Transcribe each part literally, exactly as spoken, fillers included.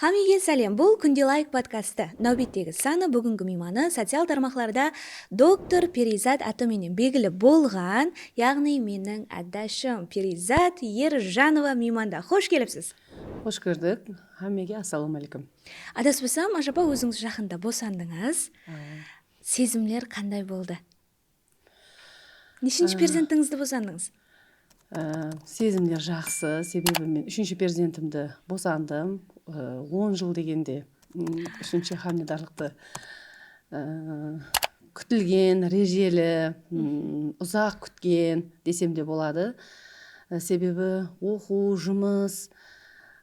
Hámmege sálem. Bul Kúnde Layk podkastı. Náwbettegi sanı, búgingi miymanı social tarmaqlarda doktor Periyzat atı menen belgili bolǵan, yaǵnıy meniń adashım Periyzat Erjanova miymanda. Xosh kelipsiz. Xosh kórdik. Hámmege assalawma áleykum. Adaspasam, ajaba, ózińiz jaqında bosandıńız. Awa. Sezimler qanday boldı? Neshinshi perzentińizdi bosandıńız? Á, sezimler jaqsı, sebebi men úshinshi perzentimdi bosandım. Á, on jıl degende, m, úshinshi hámiledarlıqtı, á, kútilgen, rejeli, m, uzaq kútken desem de boladı. Á, sebebi oqıw, jumıs,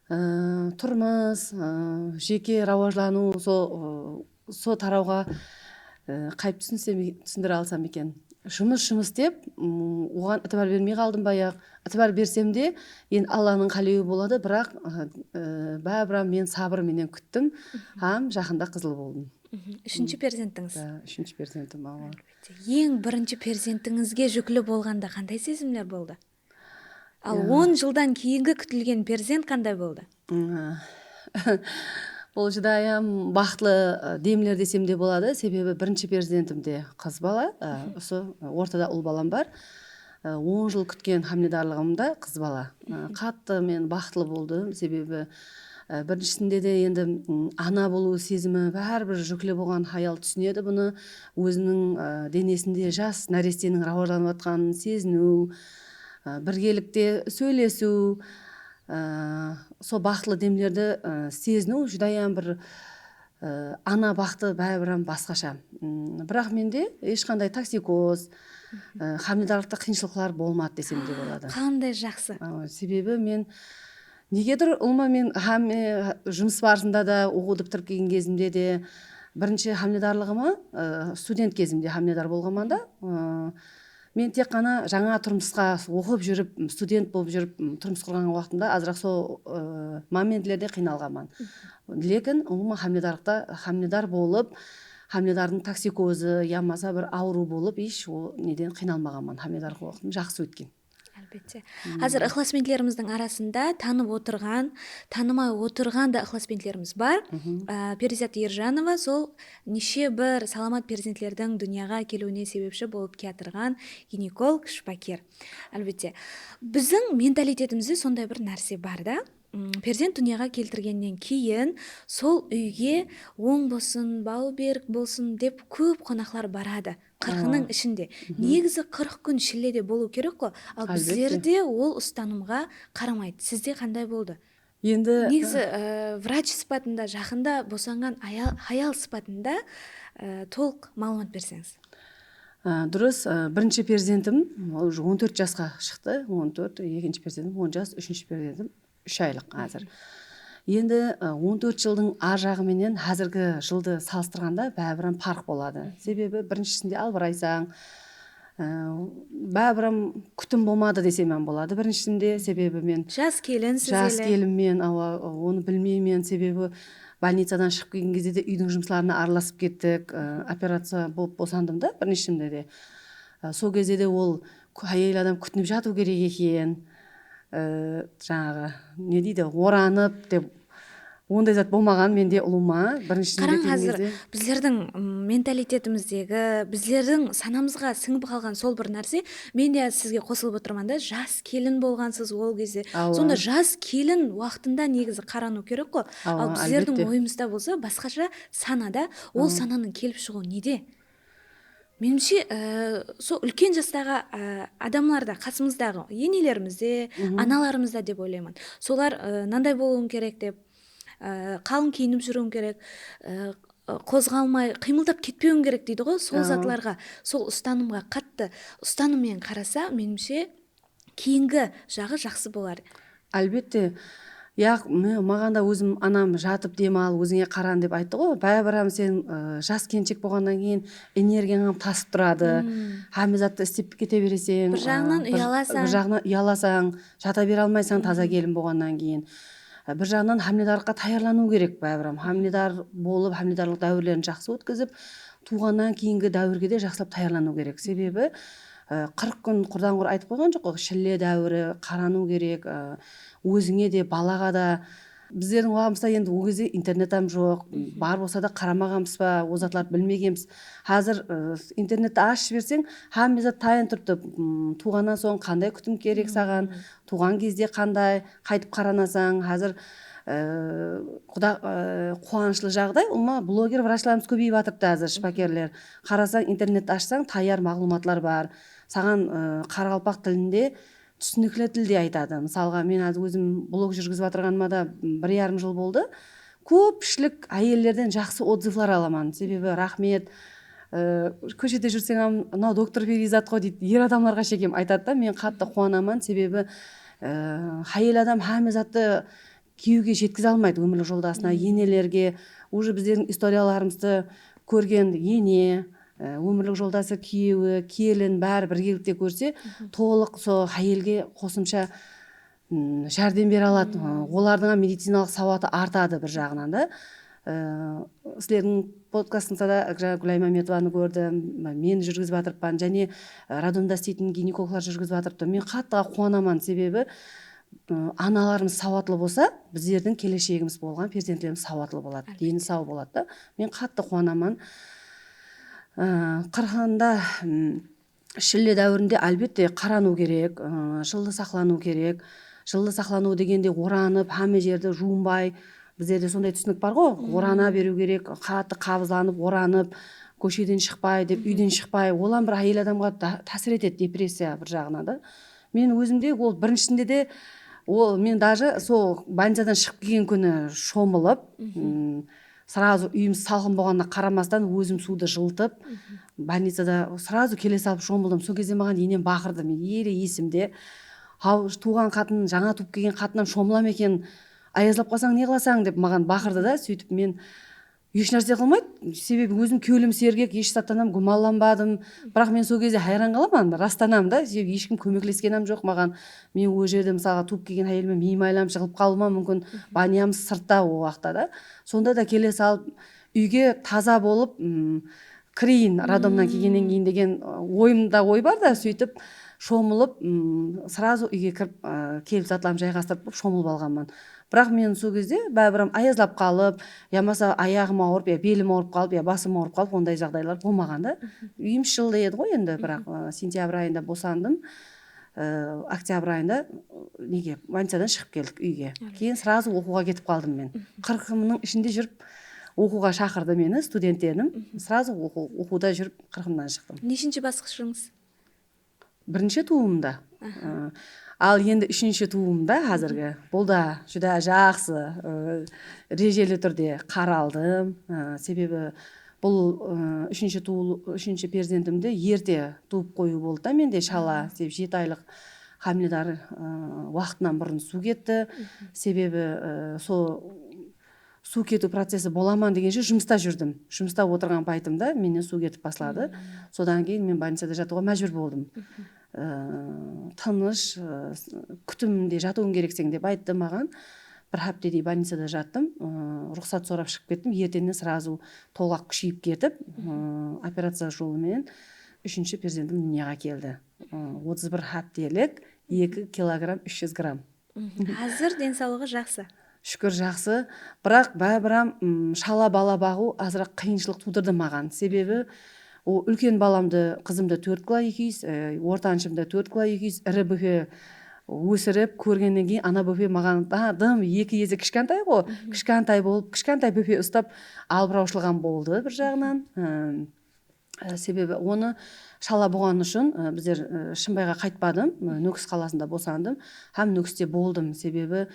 á, turmıs, á, jeke rawajlanıw, sol, á, sol tarawǵa, e, qayıp túsinsem, túsindire alsam eken. Jumıs, jumıs dep, m, oǵan itibar bermey qaldım bayaq. Itibar bersem de, endi Allanıń qálewi boladı, biraq, e, e, báribir men sabır menen kúttim hám jaqında qızıl boldım. Úshinshi perzentińiz. Da, úshinshi perzentim, awa. Eń birinshi perzentińizge júkli bolǵanda qanday sezimler boldı? Al, on jıldan keyingi kútilgen perzent qanday boldı? Bul júdayam baxıtlı, ı, demler desem de boladı. Sebebi birinshi perzentim de qız bala, ı, usı ortada ul balam bar. I, on jıl kútken hámiledarlıǵım da qız bala. I, qattı men baxıtlı boldım. Sebebi, ı, birinshisinde de endi, m, ana bolıw sezimi báribir júkli bolǵan hayal túsinedi bunı. Óziniń, ı, denesinde jas náresteniń rawajlanıp atqanın seziniw, ı, birgelikte sóylesiw, ı, sol baxıtlı demlerdi, ı, seziniw júdayam bir, ı, ana baxtı báribir hám basqasha. M, biraq mende hesh qanday toksikoz, ı, hámiledarlıqta qıyınshılıqlar bolmadı desem de boladı. Qanday jaqsı. Awa, sebebi men negedur ulıwma men hámme jumıs barısında da, oqıwdı pitirip kelgen gezimde de, birinshi hámiledarlıǵıma, ı, student gezimde hámiledar bolǵanman da, ı, men tek ǵana jańa turmısqa oqıp júrip, student bolıp júrip, turmıs qurǵan waqtımda azıraq sol, ı, momentlerde qıynalǵanman. Lekin ulıwma hámiledarlıqta, hámiledar bolıp, hámiledardıń toksikozı yamasa bir awırıw bolıp, hesh o neden qıynalmaǵanman. Hámiledarlıq waqtım jaqsı ótken. Álbette. Házir ıqlasbentlerimizdiń arasında tanıp otırǵan, tanımay otırǵan da ıqlasbentlerimiz bar. Á, Periyzat Erjanova sol neshe bir salamat perzentlerdiń dúnyaǵa keliwine sebepshi bolıp kiyatırǵan ginekolog, shıpaker. Álbette. Biziń mentalitetimizde sonday bir nárse bar da. M, perzent dúnyaǵa keltirgennen keyin sol úyge oń bolsın, baw berk bolsın dep kóp qonaqlar baradı. Qırqınıń ishinde. Negizi qırq kún shillede bolıw kerek ǵo. Al, bizlerde ol ustanımǵa qaramaydı. Sizde qanday boldı? Endi, negizi, e, vrach sıpatında, jaqında bosanǵan hayal, hayal sıpatında, e, tolıq maǵlıwmat berseńiz. A, durıs, a, birinshi perzentim, ol on tórt jasqa shıqtı, on tórt, ekinshi perzentim on jas, úshinshi perzentim úsh aylıq házir. Endi, ı, on tórt jıldıń ar jaǵı menen házirgi jıldı salıstırǵanda báribir hám parq boladı. Sebebi birinshisinde albıraysań, ı, báribir hám kútim bolmadı desem hám boladı. Birinshisinde sebebi men jas kelinsiz ele. Jas kelinmen, awa, onı bilmeymen. Sebebi bolnicadan shıǵıp kelgen gezde de úydiń jumıslarına aralasıp kettik. I, operaciya bolıp bosandım da birinshisinde de. I, sol gezde de ol kú-, háyel adam kútinip jatıw kerek eken. I, jańaǵı, ne deydi, oranıp dep, onday zat bolmaǵan mende ulıwma. Birinshisinde kelgen gezde. Qarań, házir bizlerdiń, ım, mentalitetimizde, bizlerdiń sanamızǵa sińip qalǵan sol bir nárse. Men de sizge qosılıp otırman da, jas kelin bolǵansız ol gezde. Awa. Sonda jas kelin waqtında negizi qaranıw kerek ǵo. Awa, álbette. Al bizlerdiń oyımızda bolsa basqasha sanada, ol sananıń kelip shıǵıwı nede? Menimshe, e, sol úlken jastaǵı, e, adamlarda, qasımızdaǵı enelerimizde, analarımızda dep oylayman. Solar, e, mınanday bolıwıń kerek dep, e, qalıń kiyinip júriwiń kerek, e, qozǵalmay, qıymıldap ketpewiń kerek deydi ǵo, sol zatlarǵa, sol ustanımǵa qattı ustanım menen qarasa, menimshe, keyingi jaǵı jaqsı bolar. Álbette. Yaq, me-, maǵan da ózim anam jatıp dem al, ózińe qaran dep ayttı ǵo. Báribir hám sen, ı, jas kelinshek bolǵannan keyin energiyań hám tasıp turadı. Hámme zattı istep kete bereseń, bir jaǵınan ı, bir, uyalasań. Bir jaǵınan uyalasań, jata bere almaysań taza kelin bolǵannan keyin. I, bir jaǵınan hámiledarlıqqa tayarlanıw kerek báribir hám. Hámiledar bolıp, hámiledarlıq dáwirlerin jaqsı ótkizip, tuwǵannan keyingi dáwirge de jaqsılap tayarlanıw kerek. Sebebi, ı, qırq kún qurdan-qur aytıp qoyǵan joq ǵo, shille dáwiri, qaranıw kerek, ı, ózińe de, balaǵa da, Bizlerdiń waǵımızda endi ol gezde internet hám joq, bar bolsa da qaramaǵanbız ba, ol zatlardı bilmegenbiz. Házir, ı, internetti ashıp jiberseń, hámme zat tayın turıptı. M, tuwǵannan soń qanday kútim kerek saǵan, tuwǵan gezde qanday, qaytıp qaranasań. Házir, ı, quda-, ı, quwanıshlı jaǵday, ulıwma bloger vrachlarımız kóbeyip atırıptı házir, shıpakerler. Qarasań, internetti ashsań, tayar maǵlıwmatlar bar. Saǵan, ı, qaraqalpaq tilinde túsinikli tilde aytadı. Mısalǵa, men házir ózim blog júrgizip atırǵanıma da bir yarım jıl boldı. Kópshilik áyellerden jaqsı odzivlar alaman. Sebebi, raxmet, ı, kóshede júrseń hám, "Mınaw doktor Periyzat ǵoy," deydi. Er adamlarǵa shekem aytadı da, men qattı quwanaman. Sebebi, ı, háyel adam hámme zattı kúyewge jetkize almaydı, ómirlik joldasına, enelerge. Уже bizlerdiń istoriyalarımızdı kórgen ene, e, ómirlik joldası, kúyewi, kelin, bári birgelikte kórse, tolıq sol háyelge qosımsha, m, járdem bere aladı. Olardıń hám medicinalıq sawatı artadı bir jaǵınan da. E, sizlerdiń podkastıńızda da Gúlayma Metovanı kórdim, men júrgizip atırıppan, jáne, e, radomda isleytin ginekologlar júrgizip atırıptı. Men qattı quwanaman, sebebi, ı, analarımız sawatlı bolsa, bizlerdiń keleshegimiz bolǵan perzentlerimiz sawatlı boladı, deni saw boladı da. Men qattı quwanaman. I, qırqında, ım, shille dáwirinde, álbette, qaranıw kerek, ı, jıllı saqlanıw kerek. Jıllı saqlanıw degende oranıp, hámme jerdi juwınbay, bizlerde sonday túsinik bar ǵo, orana beriw kerek, qattı qabızlanıp, oranıp, kósheden shıqpay dep, úyden shıqpay, ol hám bir áyel adamǵa da-, tásir etedi, depressiya bir jaǵınan da. Men ózimde ol birinshisinde de, ol men даже sol bolnicadan shıǵıp kelgen kúni shomılıp, m, сразу úyimiz salqın bolǵanına qaramastan ózim suwdı jıltıp, bolnicada сразу kele salıp shomıldım. Sol gezde maǵan enem baqırdı, men ele esimde. Haw, tuwǵan qatın, jańa tuwıp kelgen qatınam shomıla ma eken, ayazlap qalsań ne qılasań, dep maǵan baqırdı da, sóytip men Hesh nárse qılmaydı, sebebi ózim kewlim sergek, hesh zattan hám gúmanlanbadım. Biraq men sol gezde hayran qalaman, rastanam da, sebebi hesh kim kómeklesken hám joq maǵan. Men ol jerde, mısalǵa, tuwıp kelgen háyelime miymaylam jıǵılıp qalıwım hám múmkin, baniyamız sırtta ol waqıtta da. Sonda da kele salıp, úyge taza bolıp, m, kireyin, radomnan kelgennen keyin degen, ı, oyımda oy bar da, sóytip, shomılıp, m, сразу úyge kirip, ı, kelip zatlarımdı jayǵastırıp, shomılıp alǵanman. Biraq men sol gezde báribir hám ayazlap qalıp, yamasa ayaǵım awırıp, ya belim awırıp qalıp, ya basım awırıp qalıp, onday jaǵdaylar bolmaǵan da. Úyimiz jıllı edi ǵoy endi, biraq, ı, sentyabr ayında bosandım. I, oktyabr ayında, ı, nege, bolnicadan shıǵıp keldik úyge. Keyin сразу oqıwǵa ketip qaldım men. Qırqımnıń ishinde júrip oqıwǵa shaqırdı meni studentlerim. Сразу oqıw, oqıwda júrip qırqımnan shıqtım. Neshinshi basqıshıńız? Birinshi tuwımda. Aha. I, al endi úshinshi tuwımda házirgi. Bul da júdá jaqsı, ı, rejeli túrde qaraldım. I, sebebi bul, ı, úshinshi tuwıl-, úshinshi perzentimdi erte tuwıp qoyıw boldı da mende shala, sebebi jeti aylıq hámiledar, ı, waqtınan burın suw ketti. Sebebi, ı, so suw ketiw procesi bolaman degenshe jumısta júrdim. Jumısta otırǵan paytımda mennen suw ketip basladı. Sodan keyin men bolnicada jatıwǵa májbúr boldım. I, tınısh, ı, s-, kútimde jatıwıń kerekseń dep ayttı maǵan. Bir háptedey bolnicada jattım. I, ruxsat sorap shıǵıp kettim. Ertennen сразу tolǵaq kúsheyip ketip, ı, operaciya jolı menen úshinshi perzentim dúnyaǵa keldi. I, otız bir háptelik, eki kilogramm úsh júz gramm. Házir densawlıǵı jaqsı. Shúkir, jaqsı. Biraq báribir hám, ım, shala bala baǵıw azıraq qıyınshılıq tuwdırdı maǵan. Sebebi, o, úlken balamdı, qızımdı tórt kilo eki júz, e, ortanshımdı tórt kilo eki júz, iri bópe ósirip kórgennen keyin ana bópe maǵan da-, dım eki ese kishkentay ǵo, kishkentay bolıp, kishkentay bópe ustap albırawshılıq hám boldı bir jaǵınan. Im, Á, sebebi onı shala bolǵanı ushın, ı, bizler, ı, Shımbayǵa qaytpadım, ı, Nókis qalasında bosandım hám Nókiste boldım. Sebebi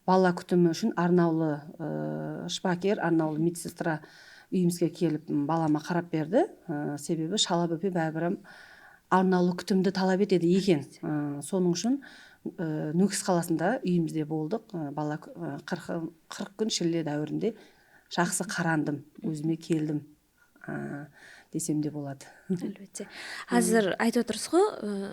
bala kútimi ushın arnawlı, ı, shıpaker, arnawlı medsestra úyimizge kelip, m, balama qarap berdi. I, sebebi shala bópe báribir hám arnawlı kútimdi talap etedi eken. I, sonıń ushın, ı, Nókis qalasında úyimizde boldıq. I, bala kú-, ı, qırq, qırq kún shille dáwirinde jaqsı qarandım, ózime keldim. A, desem de boladı. Álbette. Házir aytıp otırsız ǵo, ı,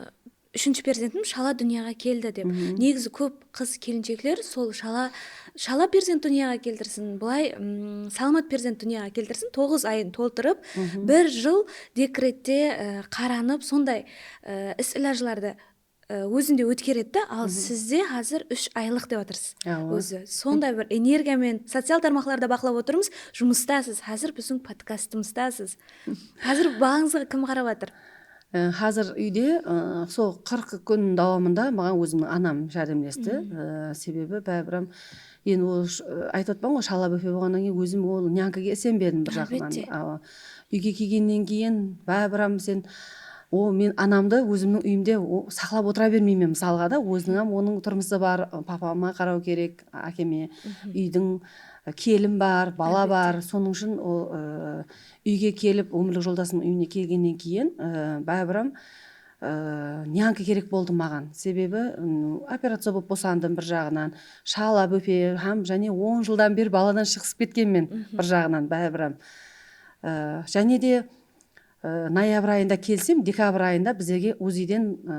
úshinshi perzentim shala dúnyaǵa keldi dep. Negizi kóp qız kelinshekler sol shala, shala perzent dúnyaǵa keltirsin, bılay, ım, salamat perzent dúnyaǵa keltirsin, toǵız ayın toltırıp, bir jıl dekrette, ı, qaranıp, sonday, ı, is-ilajlardı e, ózinde ótkeredi de, al sizde házir úsh aylıq dep atırsız. Awa. Ózi sonday bir energiya menen social tarmaqlarda baqlap otırmız, jumıstasız, házir biziń podkastımızdasız. Házir baǵıńızǵa kim qarap atır? E, házir úyde, e, sol qırq kún dawamında maǵan ózimniń anam járdemlesti. E, sebebi báribir hám endi ol sh-, e, aytıp atpan ǵoy, shala bópe bolǵannan keyin ózim ol nyankaga isenbedim bir jaqtan. Álbette. Awa. Úyge kelgennen keyin báribir hám sen, o, men anamdı ózimniń úyimde o, saqlap otıra bermeymen, mısalǵa da, óziniń hám onıń turmısı bar, papama qaraw kerek, ákeme, úydiń, e, kelin bar, bala bar. Álbette. Sonıń ushın ol, e, úyge kelip, ómirlik joldasımnıń úyine kelgennen keyin, e, báribir hám, e, nyanka kerek boldı maǵan. Sebebi, m, operaciya bolıp bosandım bir jaǵınan. Shala bópe hám jáne on jıldan beri baladan shıǵısıp ketkenmen bir jaǵınan báribir hám. E, jáne de, e, noyabr ayında kelsem, dekabr ayında bizlerge UZIden, e,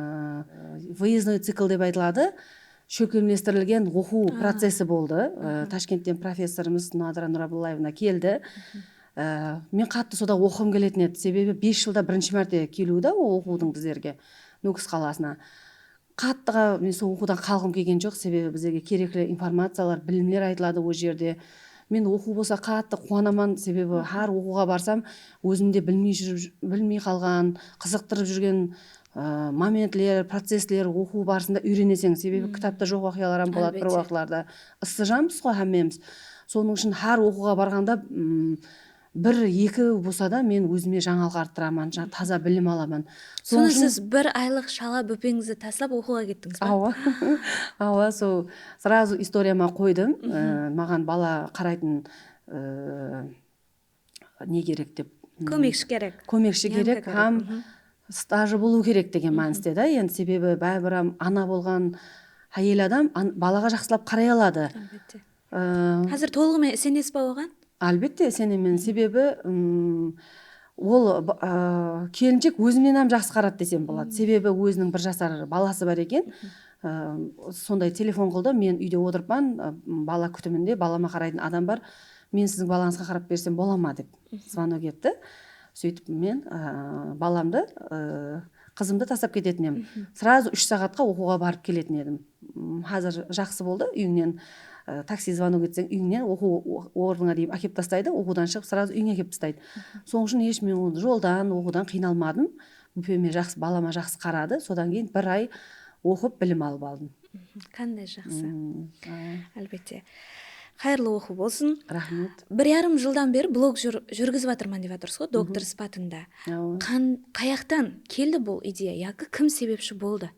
выездной cikl dep aytıladı. Shólkemlestirilgen oqıw procesi boldı. E, Tashkentten professorımız Nadira Nurabdullaevna keldi. E, men qattı soda oqıǵım keletin edi. Sebebi bes jılda birinshi márte keliwi da ol oqıwdıń bizlerge, Nókis qalasına. Qattı qa-, men sol oqıwdan qalǵım kelgen joq, sebebi bizlerge kerekli informaciyalar, bilimler aytıladı ol jerde. Men oqıw bolsa qattı quwanaman, sebebi hár oqıwǵa barsam, ózimde bilmey júrip, bilmey qalǵan, qızıqtırıp júrgen, ı, momentler, processler oqıw barısında úyreneseń. Sebebi kitapta joq waqıyalar hám boladı bir waqıtlarda. Álbette. Issı janbız ǵoy hámmemiz. Sonıń ushın hár oqıwǵa barǵanda, ım, bir, eki bolsa da men ózime jańalıq arttıraman, ja-, taza bilim alaman. Sonıń ushın siz bir aylıq shala bópeńizdi taslap oqıwǵa kettińiz ba? Awa. Awa, sol сразу istoriyama qoydım. E, maǵan bala qaraytın, e, ne kerek dep, m, kómekshi kerek. Kómekshi kerek hám stajı bolıw kerek degen mániste da. Endi sebebi báribir hám ana bolǵan háyel adam an-, balaǵa jaqsılap qaray aladı. Álbette. Ee, házir tolıǵı menen isenesiz ba oǵan? Álbette isenemen. Sebebi, ım, ol, ba-, a, kelinshek ózimnen hám jaqsı qaradı desem boladı. Sebebi óziniń bir jasar balası bar eken. Ee, sonday telefon qıldı, men úyde otırıppan, a, bala kútiminde, balama qaraytın adam bar. Men siziń balańızǵa qarap bersem bola ma dep zvanok etti. Sóytip men, a, balamdı, a, qızımdı taslap ketetin edim. Сразу úsh saatqa oqıwǵa barıp keletin edim. M, házir jaqsı boldı, úyińnen, a, taksi zvanok etseń, úyińnen oqıw o-, ornına deyin ákep taslaydı, oqıwdan shıǵıp, сразу úyińe ákep taslaydı. Sonıń ushın hesh men onı joldan, oqıwdan qıynalmadım. Bópeme jaqsı, balama jaqsı qaradı. Sodan keyin bir ay oqıp, bilim alıp aldım. Qanday jaqsı. Álbette. Qayırlı oqıw bolsın. Raxmet. Bir yarım jıldan beri blog júr-, júrgizip atırman dep atırsız ǵoy, doktor sıpatında. Awa. Qan-, qayaqtan keldi bul ideya, yaki kim sebepshi boldı?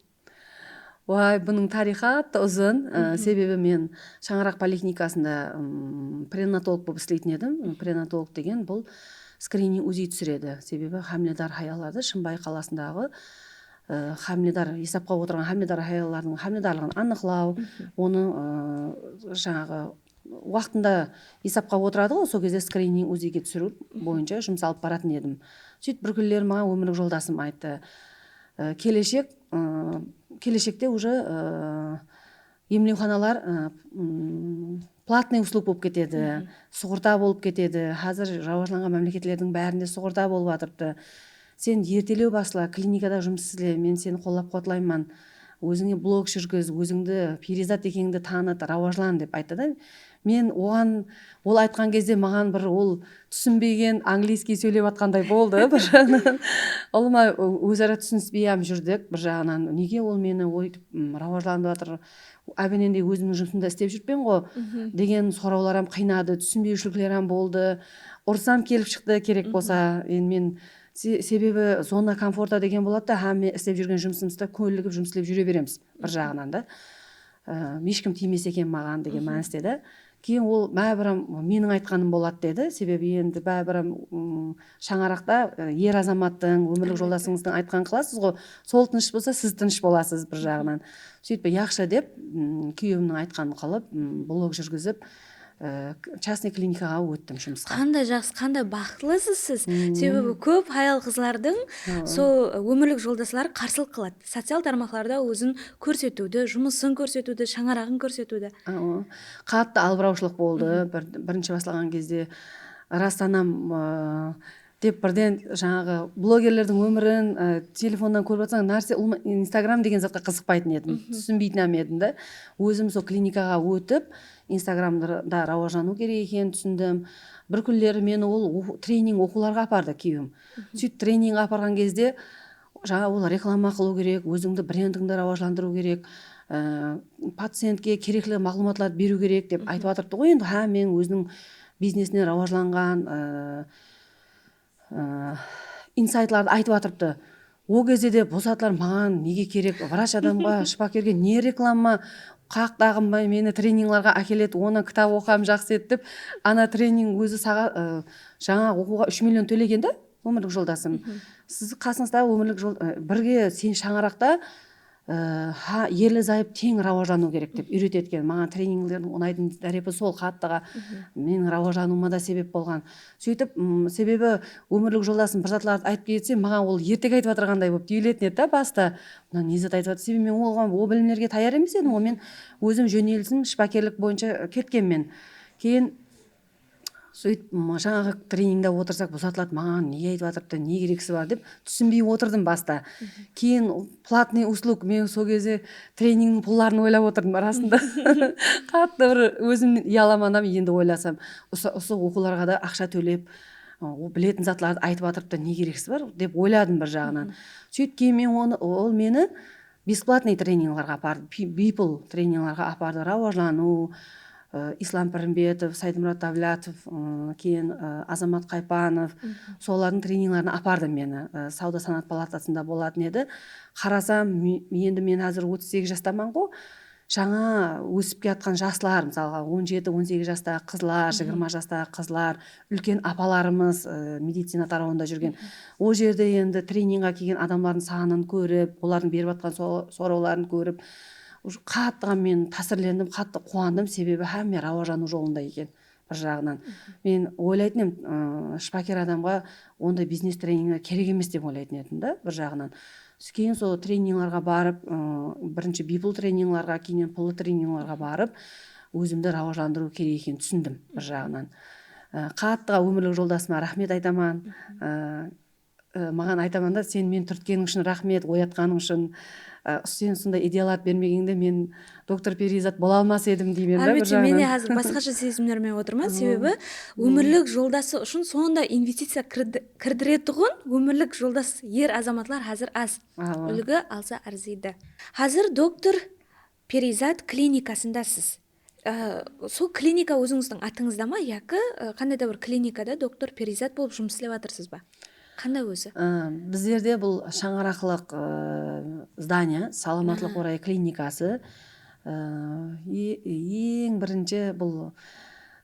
Way, bunıń tariyxı qattı uzın. Ee, sebebi men Shańaraq poliklinikasında, ım, prenatolog bolıp isleytin edim. Prenatolog degen bul skrining UZI túsiredi. Sebebi hámiledar hayallardı Shımbay qalasındaǵı, e, hámiledar, esapqa otırǵan hámiledar hayallardıń hámiledarlıǵın anıqlaw, onı, e, jańaǵı waqtında esapqa otıradı ǵoy, sol gezde skrining UZIge túsiriw boyınsha jumıs alıp baratın edim. Sóytip bir kúnleri maǵan ómirlik joldasım ayttı. E, keleshek, e, keleshekte уже, e, emlewxanalar, ı, ım, platnıy uslug bolıp ketedi, suǵırta bolıp ketedi. Házir rawajlanǵan mámleketlerdiń bárinde suǵırta bolıp atırıptı. Sen ertelew basla, klinikada jumıs izle, men seni qollap-quwatlayman. Ózińe blog júrgiz, ózińdi perizat ekenińdi tanıt, rawajlan, dep ayttı da. Men oǵan, ol aytqan gezde maǵan bir ol túsinbegen angliyskiy sóylep atqanday boldı bir jaǵınan. Ulıwma ó-, óz-ara túsinispey hám júrdik bir jaǵınan. Nege ol meni óytip, m, rawajlandırıp atır? Ábenendey ózimniń jumısımda islep júrpen ǵo, degen sorawlar hám qıynadı, túsinbewshilikler hám boldı. Urıs hám kelip shıqtı kerek bolsa. Endi men se-, sebebi zona komforta degen boladı da, hámme islep júrgen jumısımızda kónligip jumıs islep júre beremiz bir jaǵınan da. Ee, hesh kim tiymese eken maǵan degen mániste de. Keyin ol báribir hám meniń aytqanım boladı dedi. Sebebi endi báribir hám, ım, shańaraqta, e, er azamattıń, ómirlik joldasıńızdıń aytqanın qılasız ǵo, sol tınısh bolsa, siz tınısh bolasız bir jaǵınan. Sóytip, yaqshı dep, ım, kúyewimniń aytqanın qılıp, ım, blog júrgizip, e, k-, частный klinikaǵa óttim jumısqa. Qanday jaqsı, qanday baxıtlısız siz. Sebebi kóp hayal-qızlardıń sol ómirlik joldasları qarsılıq qıladı. Social tarmaqlarda ózin kórsetiwdi, jumısın kórsetiwdi, shańaraǵın kórsetiwdi. Awa. Qattı albırawshılıq boldı. Bir, birinshi baslaǵan gezde ras anam, ı, dep birden jańaǵı blogerlerdiń ómirin, e, telefonnan kórip atsań, nárse, ulıwma Instagram degen zatqa qızıqpaytın edim, túsinbeytin hám edim da. Ózim sol klinikaǵa ótip, Instagramda rawajlanıw kerek ekenin túsindim. Bir kúnleri meni ol oqı-, trening oqıwlarǵa apardı kúyewim. Sóytip treningge aparǵan gezde jańa ol reklama qılıw kerek, ózińdi brendińdi rawajlandırıw kerek, e, pacientke kerekli maǵlıwmatlardı beriw kerek dep aytıp atırıptı ǵoy endi hámmeniń óziniń biznesine rawajlanǵan, e, ı, insaytlardı aytıp atırıptı. Ol gezde de bul zatlar maǵan nege kerek, vrach adamǵa, shıpakerge ne reklama, qaq daǵınbay meni treninglarǵa ákeledi, onnan kitap oqıǵanım jaqsı edi dep, ana trening ózi saǵa-, ı, jańa oqıwǵa úsh million tólegen da ómirlik joldasım. Siz qasıńızda ómirlik jol, ı, birge sen shańaraqta Ee, ha, erli-zayıp teń rawajlanıw kerek dep úyretetken. Maǵan treninglerdiń unaytın tárepi sol, qattıǵa meniń rawajlanıwıma da sebep bolǵan. Sóytip, m, sebebi ómirlik joldasım bir zatlardı aytıp ketse, maǵan ol erteg aytıp atırǵanday bolıp túyiletin edi da basta. Mına ne zat aytıp atır? Sebebi men oǵan, ol bilimlerge tayar emes edim ǵoy. Men ózim jónelisim shıpakerlik boyınsha ketkenmen. Keyin Sóytip, m, jańaǵı treningde otırsaq, bul zatlardı maǵan nege aytıp atırıptı, ne keregisi bar dep túsinbey otırdım basta. Keyin platnıy uslug, men sol gezde treningniń pulların oylap otırdım arasında. Qattı bir ózim uyalaman da, endi oylasam, usı, usı oqıwlarǵa da aqsha tólep, o, biletin zatlardı aytıp atırıptı, ne keregisi bar dep oyladım bir jaǵınan. Sóytip keyin men onı, ol meni Besplatnıy treninglarǵa apardı, pi-, biypul treninglarǵa apardı, rawajlanıw, ı, Islam Pirimbetov, Saydımurat Davlatov, ı, keyin, ı, Azamat Qaypanov, solardıń treninglarına apardı meni. I, Sawda-sanaat palatasında bolatın edi. Qarasam, me-, endi men házir otız segiz jastaman ǵo, jańa ósip kiyatqan jaslar, mısalǵa, on jeti, on segiz jastaǵı qızlar, jigirma jastaǵı qızlar, úlken apalarımız, ı, medicina tarawında júrgen. Ol jerde endi treningqa kelgen adamlardıń sanın kórip, olardıń berip atqan so-, sorawların kórip, уже qattıǵa men tásirlendim, qattı quwandım, sebebi hámme rawajlanıw jolında eken bir jaǵınan. Men oylaytın edim, ı, shıpaker adamǵa onday biznes treningi kerek emes dep oylaytın edim da bir jaǵınan. Keyin sol treninglarǵa barıp, ı, birinshi biypul treninglarǵa, keyin pullı treninglarǵa barıp, ózimdi rawajlandırıw kerek ekenin túsindim bir jaǵınan. I, qattıǵa ómirlik joldasıma raxmet aytaman. I, ı, maǵan aytaman da, sen meni túrtkeniń ushın raxmet, oyatqanıń ushın. I, sen sonday ideyalardı bermegende men doktor Periyzat bola almas edim deymen da bir jaǵınan. Álbette, men de házir basqasha sezimler menen otırman, sebebi ómirlik joldası ushın sonday investiciya kirdi-, kirdiretuǵın ómirlik joldas er azamatlar házir az. Awa. Úlgi alsa arzıydı. Házir doktor Periyzat klinikasında siz. Á, sol klinika ózińizdiń atıńızda ma, yaki, á, qanday da bir klinikada doktor Periyzat bolıp jumıs islep atırsız ba? Qanday ózi? Á, bizlerde bul shańaraqlıq, á, zdaniya, salamatlıq orayı klinikası. Á, e-, eń birinshi bul,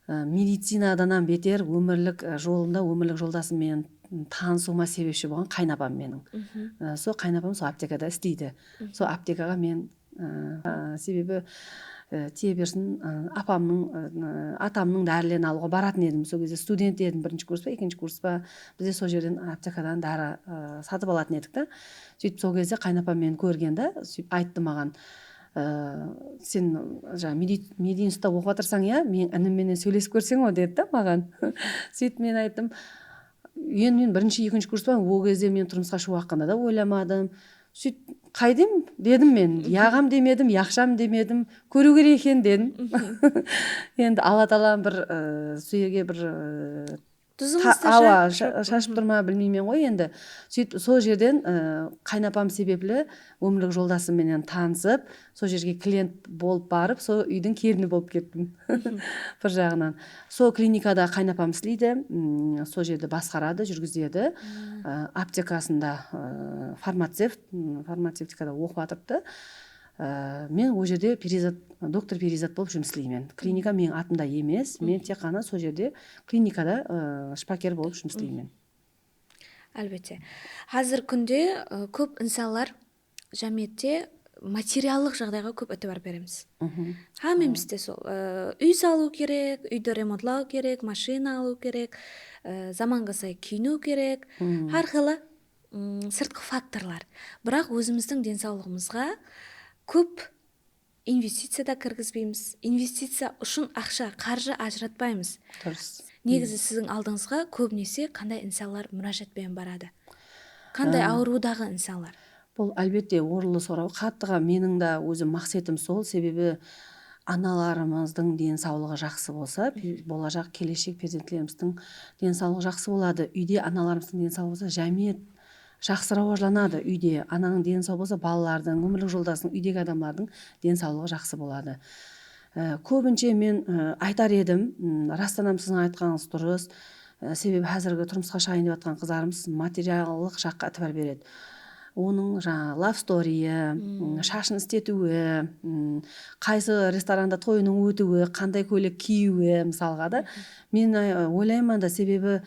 á, medicinadan hám beter ómirlik, á, jolımda ómirlik joldasım menen tanısıwıma sebepshi bolǵan qaynapam meniń. Á, sol qaynapam sol aptekada isleydi. Sol aptekaǵa men Iı, sebebi, ı, tiye bersin, ı, apamnıń, ı, atamnıń dárilerin alıwǵa baratın edim. Sol gezde student edim, birinshi kurs pa, ekinshi kurs pa, bizde sol jerden aptekadan dári, ı, satıp alatın edik ta. Sóytip sol gezde qaynapam meni kórgen da, sóytip ayttı maǵan, ı, sen jańa medi-, medinstitutta oqıp atırsań, ya, meniń inim menen sóylesip kórseń ǵo, dedi da maǵan. Sóytip men ayttım, endi men birinshi, ekinshi kurspan, ol gezde men turmısqa shıǵıw haqqında da oylamadım. Sóytip, qaydem, dedim men. Yaǵam demedim, yaqsham demedim. Kóriw kerek eken, dedim. Endi Alla taalam bir, ı, sol jerge bir, ı, awa, sha-, shashıp tur ma, bilmeymen ǵoy endi. Sóytip, sol jerden, ı, qaynapam sebepli ómirlik joldasım menen tanısıp, sol jerge klient bolıp barıp, sol úydiń kelini bolıp kettim. Bir jaǵınan. Sol klinikada qaynapam isleydi, m, sol jerdi basqaradı, júrgizedi. I, aptekasında, ı, farmacevt, m, farmacevtikada oqıp atırıptı. I, men ol jerde Periyzat, doktor Periyzat bolıp jumıs isleymen. Klinika meniń atımda emes, men tek ǵana sol jerde klinikada, ı, shıpaker bolıp jumıs isleymen. Álbette. Házirgi kúnde, ı, kóp insanlar jámiyette materiallıq jaǵdayǵa kóp itibar beremiz. Hámmemiz de sol, ı, úy salıw kerek, úydi remontlaw kerek, mashina alıw kerek, ı, zamanǵa say kiyiniw kerek. Hár qıylı, ım, sırtqı faktorlar. Biraq ózimizdiń densawlıǵımızǵa kóp investiciya da kirgizbeymiz. Investiciya ushın aqsha, qarjı ajıratpaymız. Durıs. Negizi siziń aldıńızǵa kóbinese qanday insanlar múrájat penen baradı? Qanday awırıwdaǵı insanlar? Bul, álbette, orınlı soraw. Qattıǵa meniń de ózim maqsetim sol, sebebi analarımızdıń densawlıǵı jaqsı bolsa, pe-, bolajaq keleshek perzentlerimizdiń densawlıǵı jaqsı boladı. Úyde analarımızdıń densawlıǵı bolsa, jámiyet jaqsı rawajlanadı. Úyde ananıń deni saw bolsa, balalardıń, ómirlik joldasıń, úydegi adamlardıń densawlıǵı jaqsı boladı. Á, kóbinshe men, á, aytar edim, m, rastan hám siziń aytqanıńız durıs. Á, sebebi házirgi turmısqa shıǵayın dep atırǵan qızlarımız materiallıq jaqqa itibar beredi. Onıń jańa love story-i, m, shashın isletiwi, m, qaysı restoranda toyınıń ótiwi, qanday kóylek kiyiwi, mısalǵa da. Men, á, oylayman da, sebebi,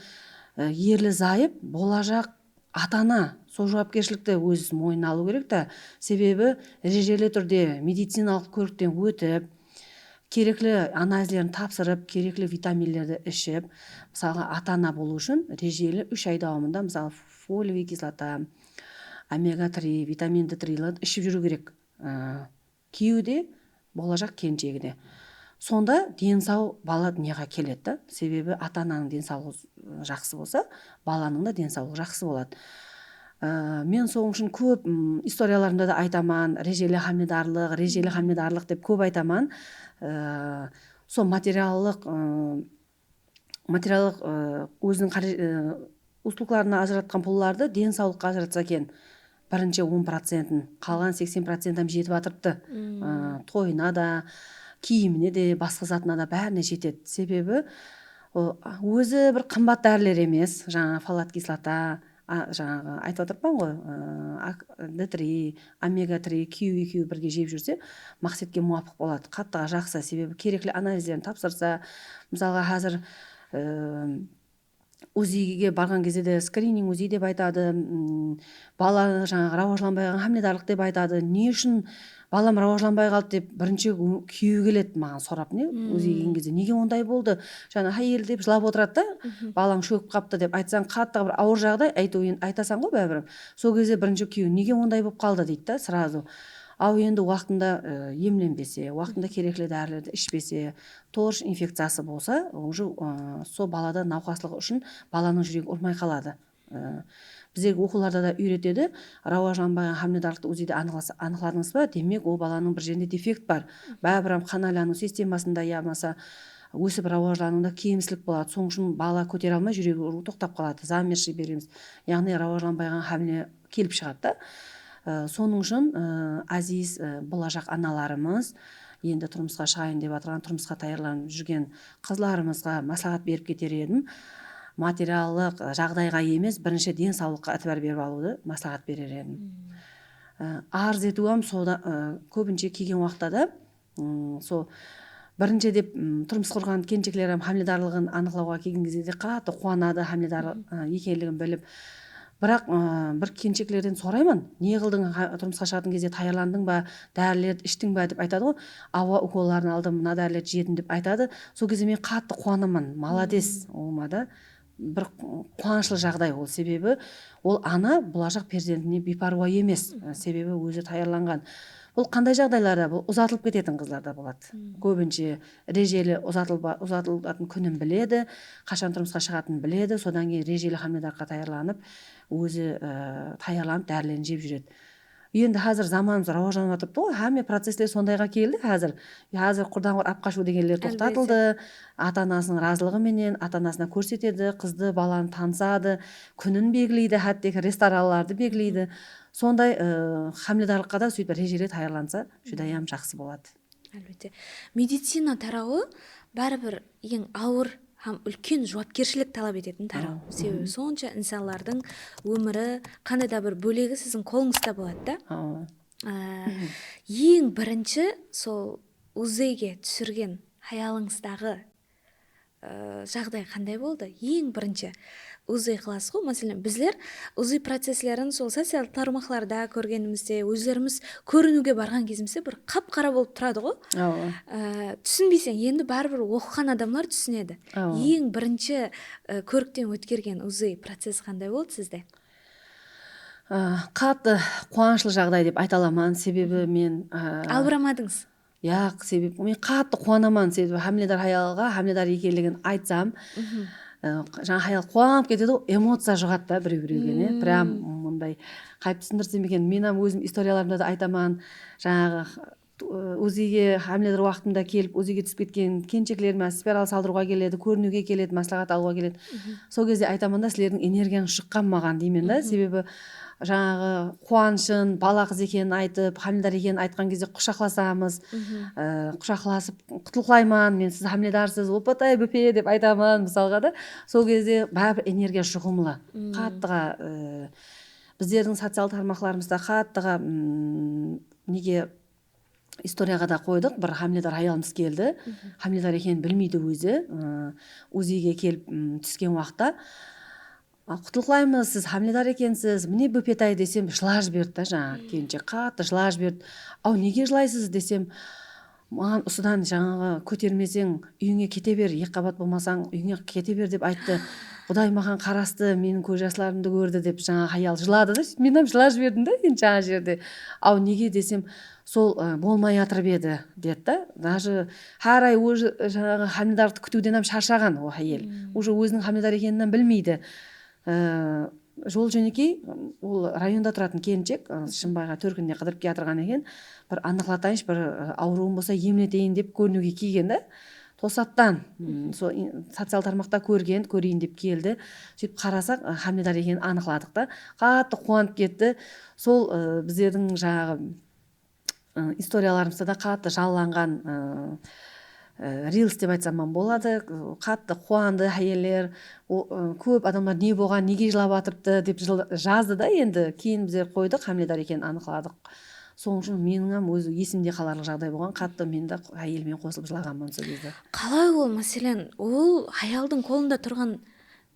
á, erli zayıp bolajaq ata-ana sol juwapkershilikti ózi moynına alıw kerek ta. Sebebi rejeli túrde medicinalıq kórikten ótip, kerekli analizlerin tapsırıp, kerekli vitaminlerdi iship, mısalǵa, ata-ana bolıw ushın rejeli úsh ay dawamında, mısalı, foliyaviy kislota, omega три, vitamin D три-lar iship júriw kerek. Á, Kúyew de, bolajaq kelinshegi de. Sonda deni saw bala dúnyaǵa keledi da. Sebebi ata-ananıń densawlıǵı, ı, jaqsı bolsa, balanıń da densawlıǵı jaqsı boladı. I, men sonıń ushın kóp, ım, istoriyalarımda da aytaman, rejeli hámiledarlıq, rejeli hámiledarlıq dep kóp aytaman. I, sol materiallıq, ı, materiallıq, ı, óziniń qáre-, ı, usluglarına ajıratqan pullardı densawlıqqa ajıratsa eken, birinshi on procentin, qalǵan seksen procent hám jetip atırıptı. I, toyına da, kiyimine de, basqa zatına da, bárine jetedi. Sebebi, o, ózi bir qımbat dáriler emes, jańa folat kislota, a, jańaǵı aytıp atırıppan ǵoy, ı, ak-, D три, omega три, kúyew ekewi birge jep júrse, maqsetke muwapıq boladı. Qattıǵa jaqsı, sebebi kerekli analizlerin tapsırsa, mısalǵa, házir, ı, UZIge barǵan gezde de skrining UZI dep aytadı, m, bala jańaǵı rawajlanbay qalǵan hámiledarlıq dep aytadı. Ne ushın balam rawajlanbay qaldı dep birinshi kú-, kúyew keledi maǵan sorap, ne? UZI kelgen gezde, nege onday boldı? Jańa háyel dep jılap otıradı da, balań shókip qaptı dep aytsań, qattı bir awır jaǵday, áytewin aytasań ǵoy báribir. Sol gezde birinshi kúyew, nege onday bolıp qaldı deydi da, srazu. Aw, endi waqtında, ı, emlenbese, waqtında kerekli dárilerdi ishpese, torish infekciyası bolsa, уже, ı, sol balada nawqaslıǵı ushın balanıń júregi urmay qaladı. I, bizlerge oqıwlarda da úyretedi, rawajlanbaǵan hámiledarlıqtı UZIde anıqlasa-, anıqladıńız ba? Demek, ol balanıń bir jerinde defekt bar. Báribir hám qan aylanıw sistemasında yamasa ósip rawajlanıwında kemshilik boladı. Sonıń ushın bala kótere almay, júregi urıw toqtap qaladı. Замерший беремиз. Yaǵnıy, rawajlanbayǵan hámile kelip shıǵadı da. I, sonıń ushın, ı, áziz, ı, bolajaq analarımız, endi turmısqa shıǵayın dep atırǵan, turmısqa tayarlanıp júrgen qızlarımızǵa másláhát berip keter edim. Materiallıq, ı, jaǵdayǵa emes, birinshi densawlıqqa itibar berip alıwdı másláhát berer edim. I, arız etiw hám soda, ı, kóbinshe kelgen waqıtta da, ım, sol birinshi dep, ım, turmıs qurǵan kelinshekler hám hámiledarlıǵın anıqlawǵa kelgen gezde de qattı quwanadı, hámiledar, ı, ekenligin bilip. Biraq, ı, bir kelinsheklerden sorayman, ne qıldıń, ha, turmısqa shıǵatuǵın gezde tayarlandıń ba, dárilerdi ishtiń ba dep aytadı ǵoy. Awa, ukolların aldım, mına dárilerdi jedim dep aytadı. Sol gezde men qattı quwanaman, malades, ulıwma da. Bir qu-, quwanıshlı jaǵday ol, sebebi ol ana bolajaq perzentine biypárwa emes, sebebi ózi tayarlanǵan. Bul qanday jaǵdaylarda? Bul uzatılıp ketetin qızlarda boladı. Kóbinshe rejeli uzatılba-, uzatılatuǵın kúnin biledi, qashan turmısqa shıǵatının biledi, sodan keyin rejeli hámiledarlıqqa tayarlanıp, ózi, ı, tayarlanıp, dárilerin jep júredi. Endi házir zamanımız rawajlanıp atırıptı ǵoy, hámme processler sondayǵa keldi házir. Házir qurdan qur ap qashıw degenler toqtatıldı. Ata-anasınıń razılıǵı menen ata-anasına kórsetedi, qızdı, balanı tanısadı, kúnin belgileydi, hátteki restoranlardı belgileydi. Sonday, ı, hámiledarlıqqa da sóytip rejeli tayarlansa, júdayam jaqsı boladı. Álbette. Medicina tarawı báribir eń awır hám úlken juwapkershilik talap etetin taraw. Sebebi sonsha insanlardıń ómiri, qanday da bir bólegi siziń qolıńızda boladı da. Á, eń birinshi sol UZIge túsirgen hayalıńızdaǵı, ı, jaǵday qanday boldı? Eń birinshi UZI qılasız ǵoy, máselen, bizler UZI processlerin sol social tarmaqlarda kórgenimizde, ózlerimiz kóriniwge barǵan gezimizde bir qap-qara bolıp turadı ǵoy. Awa. Á, túsinbeyseń, endi báribir oqıǵan adamlar túsinedi. Awa. Eń birinshi, ı, kórikten ótkergen UZI processi qanday boldı sizde? Á, qattı quwanıshlı jaǵday dep ayta alaman, sebebi men, á, albıramadıńız. Yaq, sebebi men qattı quwanaman, sebebi hámiledar hayalǵa hámiledar ekenligin aytsam, ı, jańa hayal quwanıp ketedi, emociya juǵadı da birew-birewge, ne? Прям mınday, qaytıp túsindirsem eken, men hám ózim istoriyalarımda da aytaman, jańaǵı, ı, UZIge hámiledar waqtımda kelip, UZIge túsip ketken kelinsheklerime spiral saldırıwǵa keledi, kóriniwge keledi, másláhát alıwǵa keledi. Sol gezde aytaman da, sizlerdiń energiyańız shıqqan maǵan deymen da, sebebi jańaǵı quwanıshın, bala qız ekenin aytıp, hámiledar ekenin aytqan gezde qushaqlasamız, ı, qushaqlasıp, qutlıqlayman, men siz hámiledarsız, opatay, bópe dep aytaman, mısalǵa da. Sol gezde báribir energiya juǵımlı. Qattıǵa, ı, bizlerdiń social tarmaqlarımızda qattıǵa, ım, nege istoriyaǵa da qoydıq, bir hámiledar hayalımız keldi. Hámiledar ekenin bilmeydi ózi. I, UZIge kelip, ım, túsken waqıtta, "A, qutlıqlaymız, siz hámiledar ekensiz, mine, bópetay," desem, jılap jiberdi da, jańaǵı kelinshek qattı jılap jiberdi. "Aw, nege jılaysız?" desem, "Maǵan usıdan, jańaǵı, kótermeseń, úyińe kete ber, eki qabat bolmasań, úyińe kete ber dep ayttı. Quday maǵan qarastı, meniń kóz jaslarımdı kórdi," dep, jańaǵı hayal jıladı da, men hám jılap jiberdim da, endi jańa jerde. "Aw, nege?" desem, "Sol, ı, bolmay atırıp edi," dedi da. Даже hár ay ózi, ı, jańaǵı hámiledarlıqtı kútiwden hám sharshaǵan ol hayal. Уже óziniń hámiledar ekenin hám bilmeydi. I, jol-jónekey, ol rayonda turatın kelinshek, ı, Shımbayǵa tórkinine qıdırıp kiyatırǵan eken. Bir anıqlatayınshı, bir, ı, awırıwım bolsa emleteyin dep kóriniwge kelgen da. Tosattan, ım, sol in-, social tarmaqta kórgen, kóreyin dep keldi. Sóytip qarasaq, ı, hámiledar ekenin anıqladıq ta. Qattı quwanıp ketti. Sol, ı, bizlerdiń jańaǵı, ı, istoriyalarımızda da qattı janlanǵan, ı, ı, reels dep aytsam hám boladı. I, qattı quwandı háyeller, o, ı, kóp adamlar ne bolǵan, nege jılap atırıptı dep jıl-, jazdı da endi. Keyin bizler qoydıq, hámiledar ekenin anıqladıq. Sonıń ushın meniń hám ózi esimde qalarlıq jaǵday bolǵan, qattı men de háyelime qosılıp jılaǵanman sol gezde. Qalay ol, máselen, ol hayaldıń qolında turǵan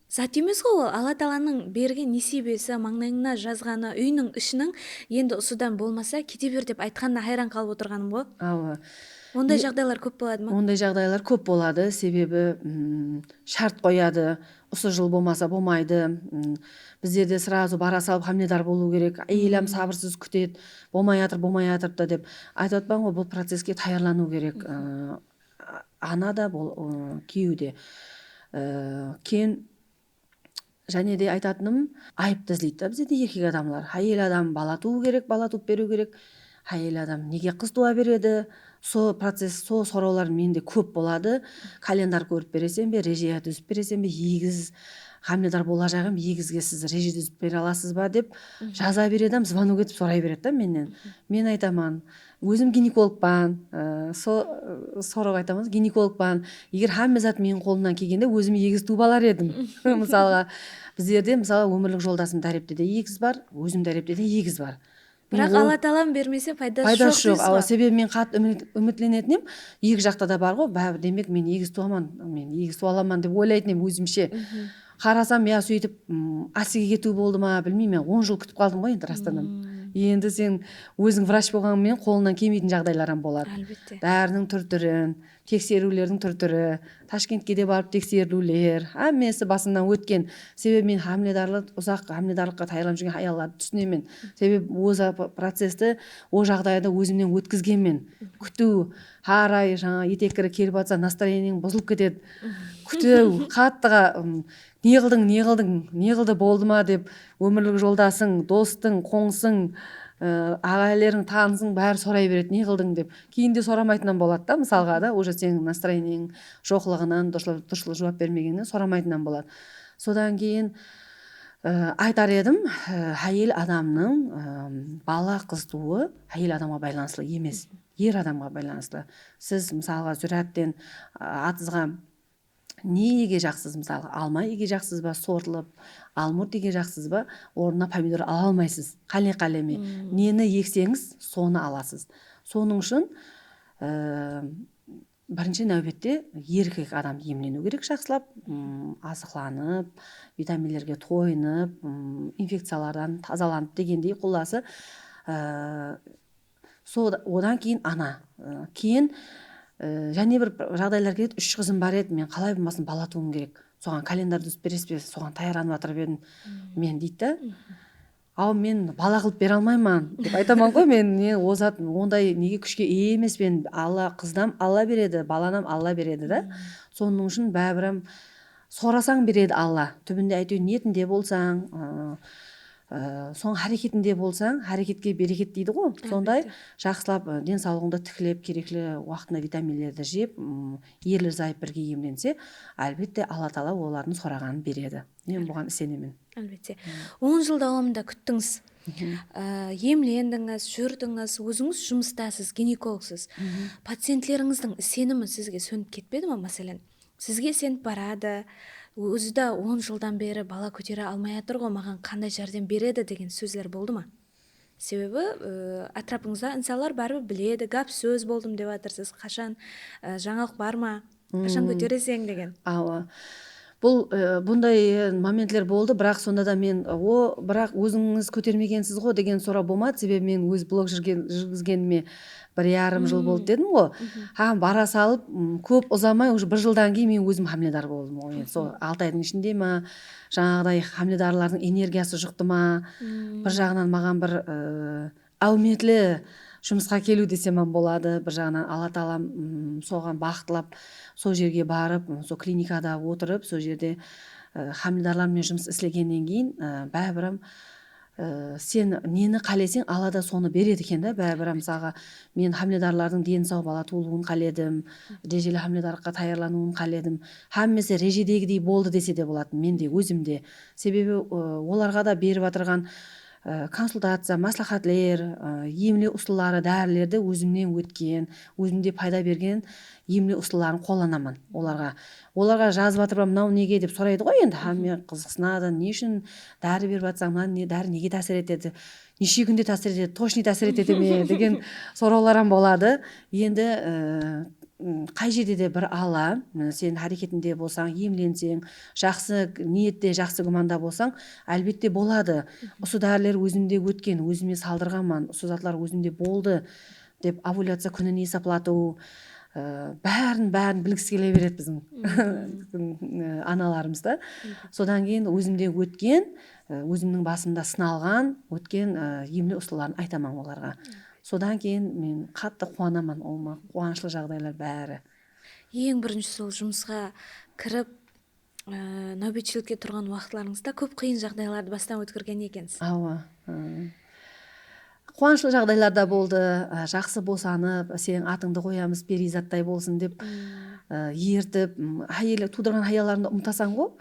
zat emes ǵo ol, Alla taalanıń bergen nesiybesi, mańlayıńa jazǵanı, úyiniń ishiniń endi usıdan bolmasa kete ber dep aytqanına hayran qalıp otırǵanım ǵo. Awa. Onday jaǵdaylar kóp boladı ma? Onday jaǵdaylar kóp boladı, sebebi, mm, shárt qoyadı, usı jıl bolmasa bolmaydı, mm, bizlerde srazu bara salıp hámiledar bolıw kerek, áyel hám sabırsız kútedi, bolmay atır, bolmay atırıptı dep. Aytıp atırman ǵoy, bul proceske tayarlanıw kerek. Aa, ana da, bul, ı, kúyew de. I, keyin jáne de aytatınım, ayıptı izleydi da bizde de erkek adamlar. Háyel adam bala tuwıw kerek, bala tuwıp beriw kerek. Háyel adam nege qız tuwa beredi? So process, so sorawlar mende kóp boladı. Kalendar kórip bereseń be, reje dúzip bereseń be, egiz, hámiledar bolajaq em, egizge siz reje dúzip bere alasız ba dep jaza beredi, zvanok etip soray beredi da mennen. Men aytaman, ózim ginekologpan, ı, so-, ı, sorawǵa aytamız, ginekologpan. Eger hámme zat meniń qolımnan kelgende, ózim egiz tuwıp alar edim. Mısalǵa, bizlerde, mısalǵa, ómirlik joldasım dáreptede egiz bar, ózim dáreptede egiz bar. Biraq Alla taalam bermese, paydası joq. Paydası joq, awa, sebebi men qattı úmit-, úmitlenetin em, eki jaqta da bar ǵoy, báribir, demek, men egiz tuwaman, men egiz tuwa alaman dep oylaytın em ózimshe. Qarasam, ya, sóytip, m, asige ketiw boldı ma, bilmeymen, on jıl kútip qaldım ǵoy endi, rastan da. Endi sen óziń vrach bolǵanıń menen qolıńnan kelmeytin jaǵdaylar hám boladı. Álbette. Báriniń túr-túrin, tekseriwlerdiń túr-túri, Tashkentke de barıp tekseriliwler, hámmesi basımnan ótken. Sebebi men hámiledarlıq, uzaq hámiledarlıqqa tayarlanıp júrgen hayallardı túsinemen. Sebebi ózi processti, o jaǵdaydı ózimnen ótkizgenmen. Kútiw, hár ay jańa etek kiri kelip atsa, настроениеń buzılıp ketedi. Kútiw, qattıǵa, ım, ne qıldıń, ne qıldıń, ne qıldı, boldı ma dep, ómirlik joldasıń, dostıń, qońsıń, ı, aǵayleriń, tanısıń bári soray beredi, ne qıldıń dep. Keyin de soramaytın hám boladı da, mısalǵa da, уже seniń настроениеń joqlıǵınan, durıslı, durıslı juwap bermegenińnen soramaytın hám boladı. Sodan keyin, ı, aytar edim, ı, háyel adamnıń, ı, bala qız tuwıwı háyel adamǵa baylanıslı emes, er adamǵa baylanıslı. Siz, mısalǵa, zúrátten, ı, atızǵa ne egejaqsız, mısalǵa, alma egejaqsız ba, sortlı almurt egejaqsız ba, ornına pomidor ala almaysız. Qále-qáleme. Neni ekseńiz, sonı alasız. Sonıń ushın, ı, birinshi náwbette erkek adam emleniw kerek jaqsılap, ım, azıqlanıp, vitaminlerge toyınıp, ım, infekciyalardan tazalanıp degendey, qullası, ı, So-, odan keyin ana, ı, keyin, ı, jáne bir jaǵdaylar keledi, úsh qızım bar edi, men qalay bolmasın bala tuwıwım kerek. Soǵan kalendar dúzip beresiz be, soǵan tayarlanıp atırıp edim men, deydi da. Aw, men bala qılıp bere almayman dep aytaman ǵoy men, ne, o zat, onday nege kúshke iye emespen, Alla, qızdan Alla beredi, balanam Alla beredi da. Sonıń ushın báribir sorasań beredi Alla. Túbinde, áytewir, niyetinde bolsań, ı, ı, soń háreketinde bolsań, háreketke bereket deydi ǵo. Sonday jaqsılap, ı, densawlıǵıńdı tiklep, kerekli waqtında vitaminlerdi jep, ım, erli-zayıp birge emlense, álbette, Alla taala olardıń soraǵanın beredi. Men buǵan isenemen. Álbette. On jıl dawamında kúttińiz. Á, emlendińiz, júrdińiz, ózińiz jumıstasız, ginekologsiz. Pacientlerińizdiń isenimi sizge sónip ketpedi ma, máselen? Sizge isenip baradı, ózi de on jıldan beri bala kótere almay atır ǵo, maǵan qanday járdem beredi degen sózler boldı ma? Sebebi, ı, átirapıńızda insanlar báribir biledi, gáp sóz boldım dep atırsız, qashan, ı, jańalıq bar ma? Qashan kótereseń degen. Awa. Bul, e, bunday, e, momentler boldı, biraq sonda da men, o, biraq ózińiz kótermegensiz ǵo degen soraw bolmadı, sebebi men óz blog júrgen-, júrgizgenime bir yarım jıl boldı dedim ǵo. Hám bara salıp, m, kóp uzamay, уже bir jıldan keyin men ózim hámiledar boldım ǵo. Endi sol altı aydıń ishinde ma, jańaǵıday hámiledarlardıń energiyası juqtı ma, bir jaǵınan maǵan bir, e, áwmetli jumısqa keliw desem hám boladı. Bir jaǵınan Alla taalam, ım, soǵan baxıtlap, sol jerge barıp, ım, sol klinikada otırıp, sol jerde, ı, hámiledarlar menen jumıs islegennen keyin, ı, báribir hám, ı, sen neni qáleseń, Alla da sonı beredi eken da. Báribir hám, mısalǵa, men hámiledarlardıń deni saw bala tuwılıwın qáledim, rejeli hámiledarlıqqa tayarlanıwın qáledim. Hámmesi rejedegidey boldı dese de boladı, men de, ózim de. Sebebi, ı, olarǵa da berip atırǵan ı, konsultaciya, másláhátler, ı, emlew usılları, dárilerdi ózimnen ótken, ózimde payda bergen emlew usılların qollanaman olarǵa. Olarǵa jazıp atırıp, "Mınaw nege?" dep soraydı ǵoy endi, hámme qızıqsınadı, "Ne ushın dári berip atsań, mına ne, dári nege tásir etedi? Neshe kúnde tásir etedi? Tochno tásir etedi me?" degen sorawlar hám boladı. Endi, ı, m, qay jerde de bir Alla, m, sen háreketinde bolsań, emlenseń, jaqsı niyette, jaqsı gúmanda bolsań, álbette boladı. Usı dáriler ózimde ótken, ózime saldırǵanman, usı zatlar ózimde boldı, dep ovulyaciya kúnin esaplatıw, ı, bárin, bárin bilgisi kele beredi biziń, ı, analarımız da. Sodan keyin ózimde ótken, ı, ózimniń basımda sınalǵan, ótken, ı, emlew usılların aytaman olarǵa. Sodan keyin men qattı quwanaman, ol ma-, quwanıshlı jaǵdaylar bári. Eń birinshi sol jumısqa kirip, e, náwbetshilikke turǵan waqıtlarıńızda kóp qıyın jaǵdaylardı bastan ótkergen ekensiz. Awa. Hı. Quwanıshlı jaǵdaylar da boldı, ı, jaqsı bosanıp, seniń atıńdı qoyamız, Periyzattay bolsın dep, ı, ertip, m, háyel, tuwdırǵan hayallarıńdı umıtasań ǵo.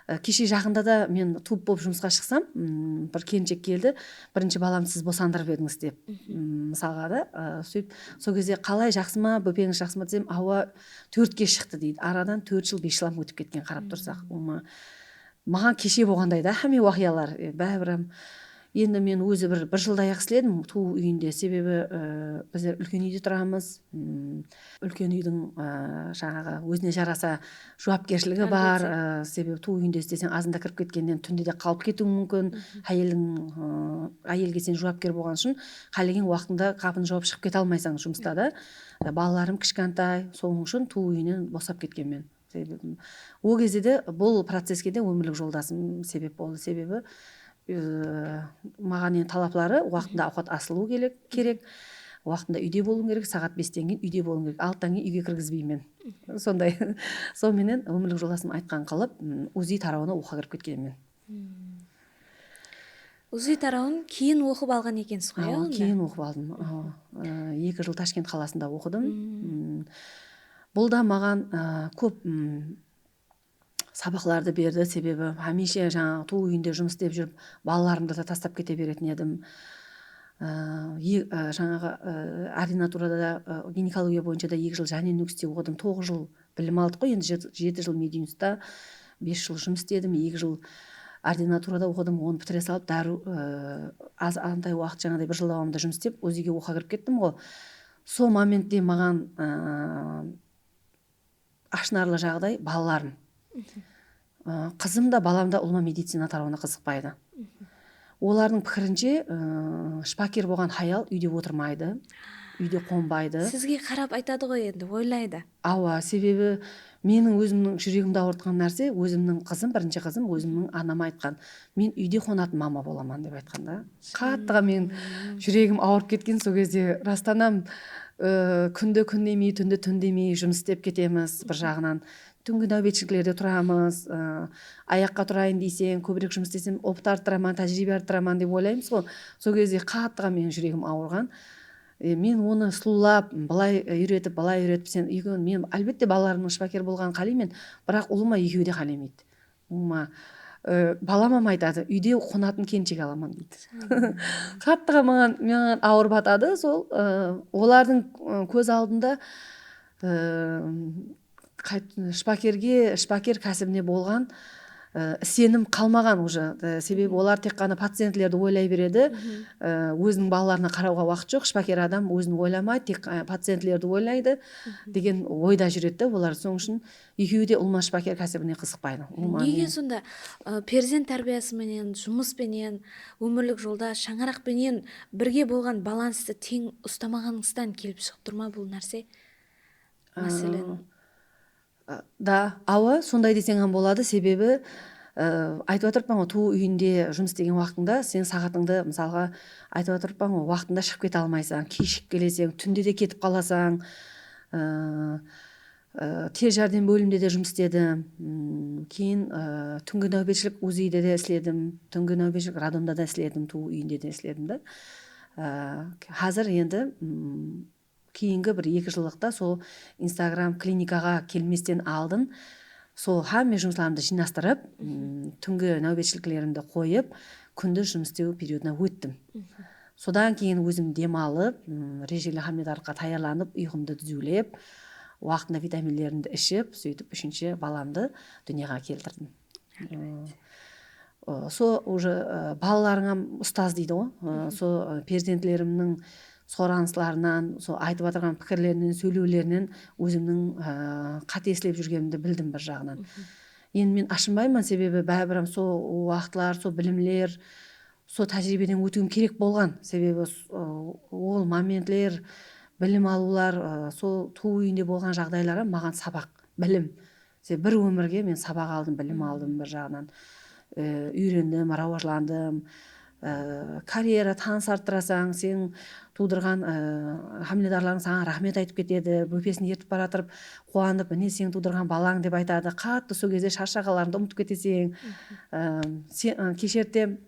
I, keshe jaqında da men tuwıp bolıp jumısqa shıqsam, m, bir kelinshek keldi, "Birinshi balamdı siz bosandırıp edińiz," dep. M, mısalǵa da, ı, sóytip, sol gezde, "Qalay, jaqsı ma, bópeńiz jaqsı ma?" desem, "Awa, tórtke shıqtı," deydi. Aradan tórt jıl, bes jıl hám ótip ketken, qarap tursaq. Ol ma-, maǵan keshe bolǵanday da, hámme waqıyalar, e, báribir hám. Endi men ózi bir, bir jılday-aq isledim tuwıw úyinde, sebebi, ı, bizler úlken úyde turamız. M, úlken úydiń, ı, jańaǵı, ózine jarasa juwapkershiligi bar. Álbette. I, sebebi tuwıw úyinde isleseń, azanda kirip ketkennen túnde de qalıp ketiwi múmkin. Háyeldiń, ı, áyelge sen juwapker bolǵan ushın qálegen waqtıńda qapını jawıp shıǵıp kete almaysań jumısta da. I, balalarım kishkentay, sonıń ushın tuwıw úyinen bosap ketkenmen. Sebebi, ol gezde de bul proceske de ómirlik joldasım sebep boldı. Sebebi, e, maǵan endi talapları, waqtında awqat asılıwı kerek, kerek, waqtında úyde bolıwıń kerek, saǵat besten keyin úyde bolıwıń kerek, altıdan keyin úyge kirgizbeymen. Sonday. Sonıń menen ómirlik joldasım aytqanın qılıp, m, UZI tarawına oqıwǵa kirip ketkenmen. UZI tarawın keyin oqıp alǵan ekensiz ǵoy, ya? Awa, keyin oqıp aldım. Awa. E, eki jıl Tashkent qalasında oqıdım. M, bul da maǵan, e, kóp, m, sabaqlardı berdi, sebebi hámiyshe jańaǵı tuwıw úyinde jumıs islep júrip, balalarımdı da tastap kete beretin edim. I, e, e, jańaǵı, ı, ordinaturada da, ı, ginekologiya boyınsha da eki jıl jáne Nókiste oqıdım, toǵız jıl bilim aldıq ǵoy, endi jeti, jeti jıl Medinstitutta, bes jıl jumıs isledim, eki jıl ordinaturada oqıdım, onı pitire salıp, dáriw, ı, az, azantay waqıt, jańaday bir jıl dawamında jumıs islep, UZIge oqıwǵa kirip kettim ǵo. Sol momentte maǵan, ı, ashınarlı jaǵday balalarım. I, qızım da, balam da ulıwma medicina tarawına qızıqpaydı. Olardıń pikirinshe, ı, shıpaker bolǵan hayal úyde otırmaydı. úyde qonbaydı. Sizge qarap aytadı ǵoy endi, oylaydı. Awa, sebebi meniń ózimniń júregimdi awırtqan nárse, ózimniń qızım, birinshi qızım ózimniń anama aytqan. Men úyde qonatın mama bolaman dep aytqan da. Qattıǵa men júregim awırıp ketken sol gezde. Rastanam, e, kúndi kún demey, túndi tún demey jumıs istep ketemiz bir jaǵınan. Túngi náwbetshiliklerде turamız, e, ayaqqa turayın deyseń, kóbirek jumıs istesem, opıt arttıraman, tájiriybe arttıraman dep oylaymız ǵo. Sol gezde qattıǵa meniń júregim awırǵan. E, men onı sulıwlap, bılay, e, úyretip, bılay úyretip, sen úyge, men, álbette, balalarımnıń shıpaker bolǵanın qáleymen, biraq ulıwma ekewi de qálemeydi. Ulıwma, e, balam hám aytadı, úyde qonatın kelinshek alaman deydi. Qattıǵa maǵan, maǵan awır batadı sol, e, olardıń, e, kóz aldında, e, qayt-, shıpakerge, shıpaker kásibine bolǵan, e, isenim qalmaǵan уже. E, sebebi olar tek ǵana pacientlerdi oylay beredi. E, óziniń balalarına qarawǵa waqıt joq. Shıpaker adam ózin oylamaydı, tek, e, pacientlerdi oylaydı degen oyda júredi de olar. Sonıń ushın ekewi de ulıwma shıpaker kásibine qızıqpaydı. Ulıwma Nege ne- sonda, e, perzent tárbiyası menen, jumıs penen, ómirlik joldas, shańaraq penen birge bolǵan balanıstı teń ustamaǵanıńızdan kelip shıǵıp tur ma bul nárse? Máselen. Da, awa, sonday deseń hám boladı, sebebi, e, aytıp atırıppan ǵo, tuwıw úyinde jumıs islegen waqtıńda sen saǵatıńdı, mısalǵa, aytıp atırıppan ǵo, waqtında shıǵıp kete almaysań, keshigip keleseń, túnde de ketip qalasań. E, e, tez járdem bólimde de jumıs istedim. M, keyin, e, túngi náwbetshilik UZIde de isledim, túngi náwbetshilik roddomda da isledim, tuwıw úyinde de isledim da. E, házir endi, m, keyingi bir eki jıllıqta sol Instagram klinikaǵa kelmesten aldın sol hámme jumıslarımdı jıynastırıp, m, túngi náwbetshiliklerimdi qoyıp, kúndiz jumıs istew periodına óttim. Sodan keyin ózim dem alıp, m, rejeli hámmedarlıqqa tayarlanıp, uyqımdı dúziwlep, waqtında vitaminlerimdi iship, sóytip úshinshi balamdı dúnyaǵa keltirdim. Aa, sol уже, aa, balalarıń hám ustaz deydi ǵo. Aa, sol, aa, perzentlerimniń soranıslarınan, sol aytıp atırǵan pikirlerinen, sóylewlerinen ózimniń, aa, qáte islep júrgenimdi bildim bir jaǵınan. Endi men ashınbayman, sebebi báribir hám sol waqıtlar, sol bilimler, sol tájiriybeden ótiwim kerek bolǵan. Sebebi s-, aa, ol momentler, bilim alıwlar, aa, sol tuwıw úyinde bolǵan jaǵdaylar hám maǵan sabaq, bilim. Se-, bir ómirge men sabaq aldım, bilim aldım bir jaǵınan. E, úyrendim, rawajlandım. E, karyera, tanıs arttırasań, seniń tuwdırǵan, e, hámiledarlarıń saǵan raxmet aytıp ketedi. Bópesin ertip baratırıp, quwanıp, "Mine, seniń tuwdırǵan balań", dep aytadı. Qattı sol gezde sharshaǵanlarıńdı umıtıp keteseń. E, se-, e, keshe erte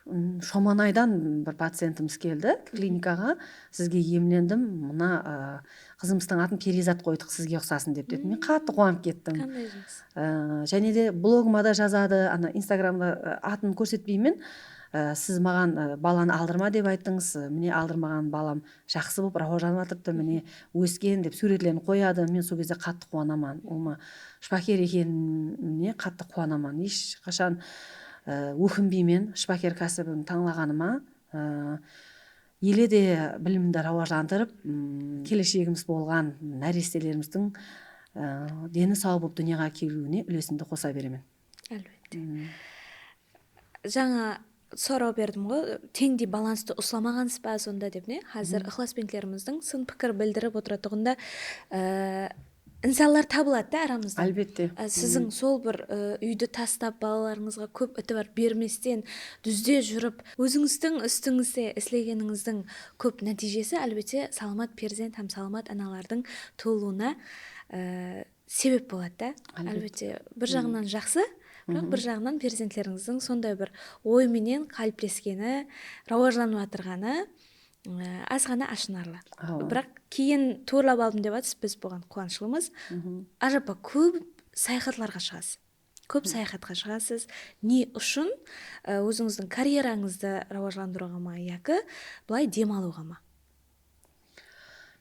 M, Shomanaydan bir pacientimiz keldi klinikaǵa. "Sizge emlendim, mına, ı, qızımızdıń atın Periyzat qoydıq, sizge uqsasın", dep dedi. Men qattı quwanıp kettim. Qanday jaqsı. I, jáne de blogıma da jazadı, ana Instagramda, ı, atın kórsetpeymen. I, "Siz maǵan, ı, balanı aldırma dep ayttıńız, ı, mine aldırmaǵan balam jaqsı bolıp rawajlanıp atırıptı, mine ósken", dep súwretlerin qoyadı. Men sol gezde qattı quwanaman. Ulıwma shıpaker ekenine qattı quwanaman. Hesh qashan, ı, ókinbeymen shıpaker kásibin tańlaǵanıma. I, ele de bilimdi rawajlandırıp, ım, keleshegimiz bolǵan nárestelerimizdiń, ı, deni saw bolıp dúnyaǵa keliwine úlesimdi qosa beremen. Álbette. Jańa soraw berdim ǵoy, teńdey balanıstı uslamaǵansız ba sonda dep, ne? Házir ıqlasbentlerimizdiń sın pikir bildirip otıratuǵında, e, insanlar tabıladı da aramızdan. Álbette. E, siziń sol bir, e, úydi tastap, balalarıńızǵa kóp itibar bermesten, dúzde júrip, ózińizdiń ústińizde islegenińizdiń kóp nátiyjesi, álbette, salamat perzent hám salamat analardıń tuwılıwına, e, sebep boladı da. Álbette. Álbette, bir jaǵınan jaqsı, biraq bir jaǵınan perzentlerińizdiń sonday bir oy menen qálipleskeni, rawajlanıp atırǵanı, ı, azǵana ashınarlı. Awa. Biraq keyin tuwrılap aldım dep atırsız, biz buǵan quwanıshlımız. Ajappa kóp sayaxatlarǵa shıǵasız. Kóp sayaxatqa shıǵasız. Ne ushın? I, ózińizdiń karyerańızdı rawajlandırıwǵa ma, yaki bılay dem alıwǵa ma?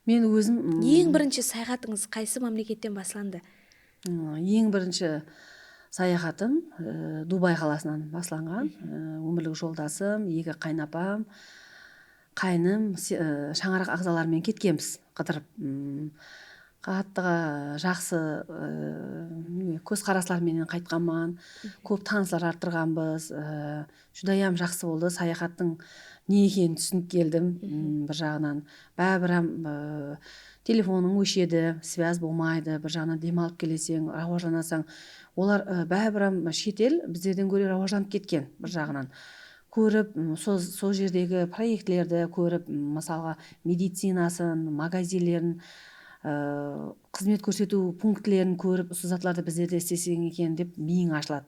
Men ózim, mm, Eń birinshi sayaxatıńız qaysı mámleketten baslandı? Mm, eń birinshi sayaxatım, e, Dubay qalasınan baslanǵan. E, ómirlik joldasım, eki qaynapam, qáyinim, se-, e, shańaraq aǵzaları menen ketkenbiz qıdırıp. Mm, qattıǵa jaqsı, e, ne, kózqaraslar menen qaytqanman. Kóp tanıslar arttırǵanbız. E, júdayam jaqsı boldı. Sayaxattıń ne ekenin túsinip keldim. M, bir jaǵınan, báribir hám, ı, telefonıń óshedi, svyaz bolmaydı, bir jaǵınan dem alıp keleseń, rawajlanasań. Olar, ı, báribir hám shet el bizlerden góre rawajlanıp ketken bir jaǵınan. Kórip, m, sol, sol jerdegi proektlerdi kórip, m, mısalǵa, medicinasın, magazinlerin, ı, xızmet kórsetiw punktlerin kórip, usı zatlardı bizler de isleseń eken dep miyiń ashıladı.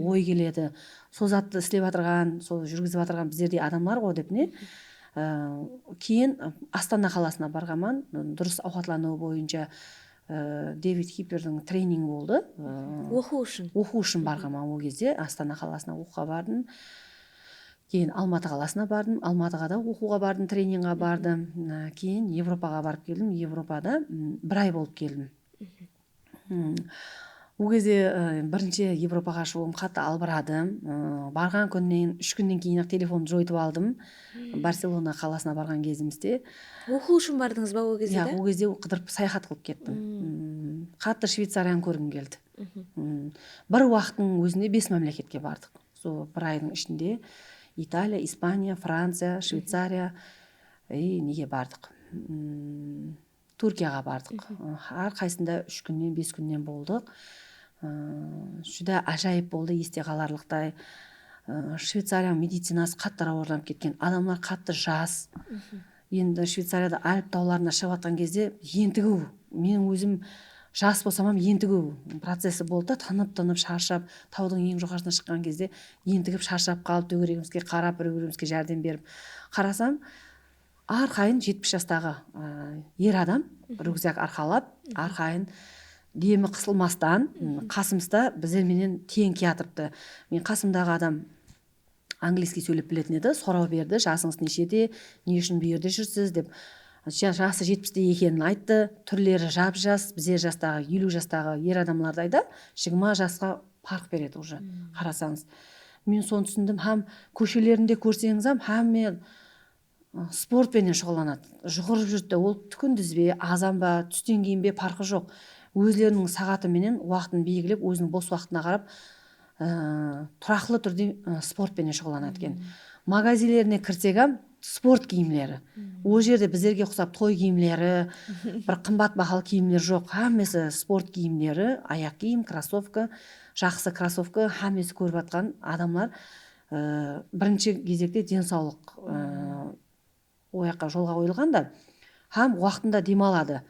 Oy keledi. Sol zattı islep atırǵan, sol júrgizip atırǵan bizlerdey adamlar ǵo dep ne? Á, keyin Astana qalasına barǵanman, durıs awqatlanıw boyınsha, á, Devid Kipperdiń treningi boldı. Á, Oqıw ushın. Oqıw ushın barǵanman ol gezde. Astana qalasına oqıwǵa bardım. Keyin Almatı qalasına bardım. Almatıǵa da oqıwǵa bardım, treningǵe bardım. Á, keyin Evropaǵa barıp keldim. Evropada, m, bir ay bolıp keldim. Hmm. Ol gezde, ı, birinshi Evropaǵa shıǵıwım qattı albıradım. I, barǵan kúnnen, úsh kúnnen keyin-aq telefondı joytıp aldım. Barselona qalasına barǵan gezimizde. Oqıw ushın bardıńız ba ol gezde de? Ol gezde qıdırıp sayaxat qılıp kettim. Hmm. Qattı Shveycariyanı kórgim keldi. Hmm. Bir waqıttıń ózinde bes mámleketke bardıq. Sol bir aydıń ishinde Italiya, Ispaniya, Franciya, Shveycariya, e, nege bardıq? Hmm. Túrkiyaǵa bardıq. Hár qaysında úsh kúnnen, bes kúnnen boldıq. I, júdá ájayıp boldı, este qalarlıqtay. I, Shveycariyanıń medicinası qattı rawajlanıp ketken, adamlar qattı jas. Endi Shveycariyada Alp tawlarına shıǵıp atqan gezde entigiw, men ózim jas bolsam hám entigiw processi boldı da, tınıp-tınıp, sharshap, tawdıń eń joqarısına shıqqan gezde entigip, sharshap qalıp, dógeregimizge qarap, bir-birimizge járdem berip qarasam, arqayın jetpis jastaǵı, ı, er adam ryukzak arqalap, arqayın demi qısılmastan, ı, qasımızda bizler menen teń kiyatırıptı. Men qasımdaǵı adam angliyskiy sóylep biletin edi, soraw berdi, jasıńız neshede, ne ushın bul jerde júrsiz dep. Ja-, jası jetpiste ekenin ayttı, túrleri jap-jas, bizler jastaǵı, eliw jastaǵı er adamlarday da, jigirma jasqa parq beredi uje, qarasańız. Men sonı túsindim, hám kóshelerinde kórseńiz hám, hámme ı, sport penen shuǵıllanadı. Juwırıp júrdi. Ol kúndizbe, azanba, tústen keyinbe parqı joq. Ózleriniń saǵatı menen waqtın belgilep, óziniń bos waqtına qarap, ı, turaqlı túrde, ı, sport penen shuǵıllanadı eken. Magazinlerine kirsek hám sport kiyimleri. Ol jerde bizlerge uqsap toy kiyimleri, bir qımbat bahalı kiyimler joq. Hámmesi sport kiyimleri, ayaq kiyim, krossovka, jaqsı krossovka, hámmesi kórip atqan adamlar. Ee, birinshi gezekte densawlıq, ee, o jaqqa jolǵa qoyılǵan da, hám waqtında dem aladı.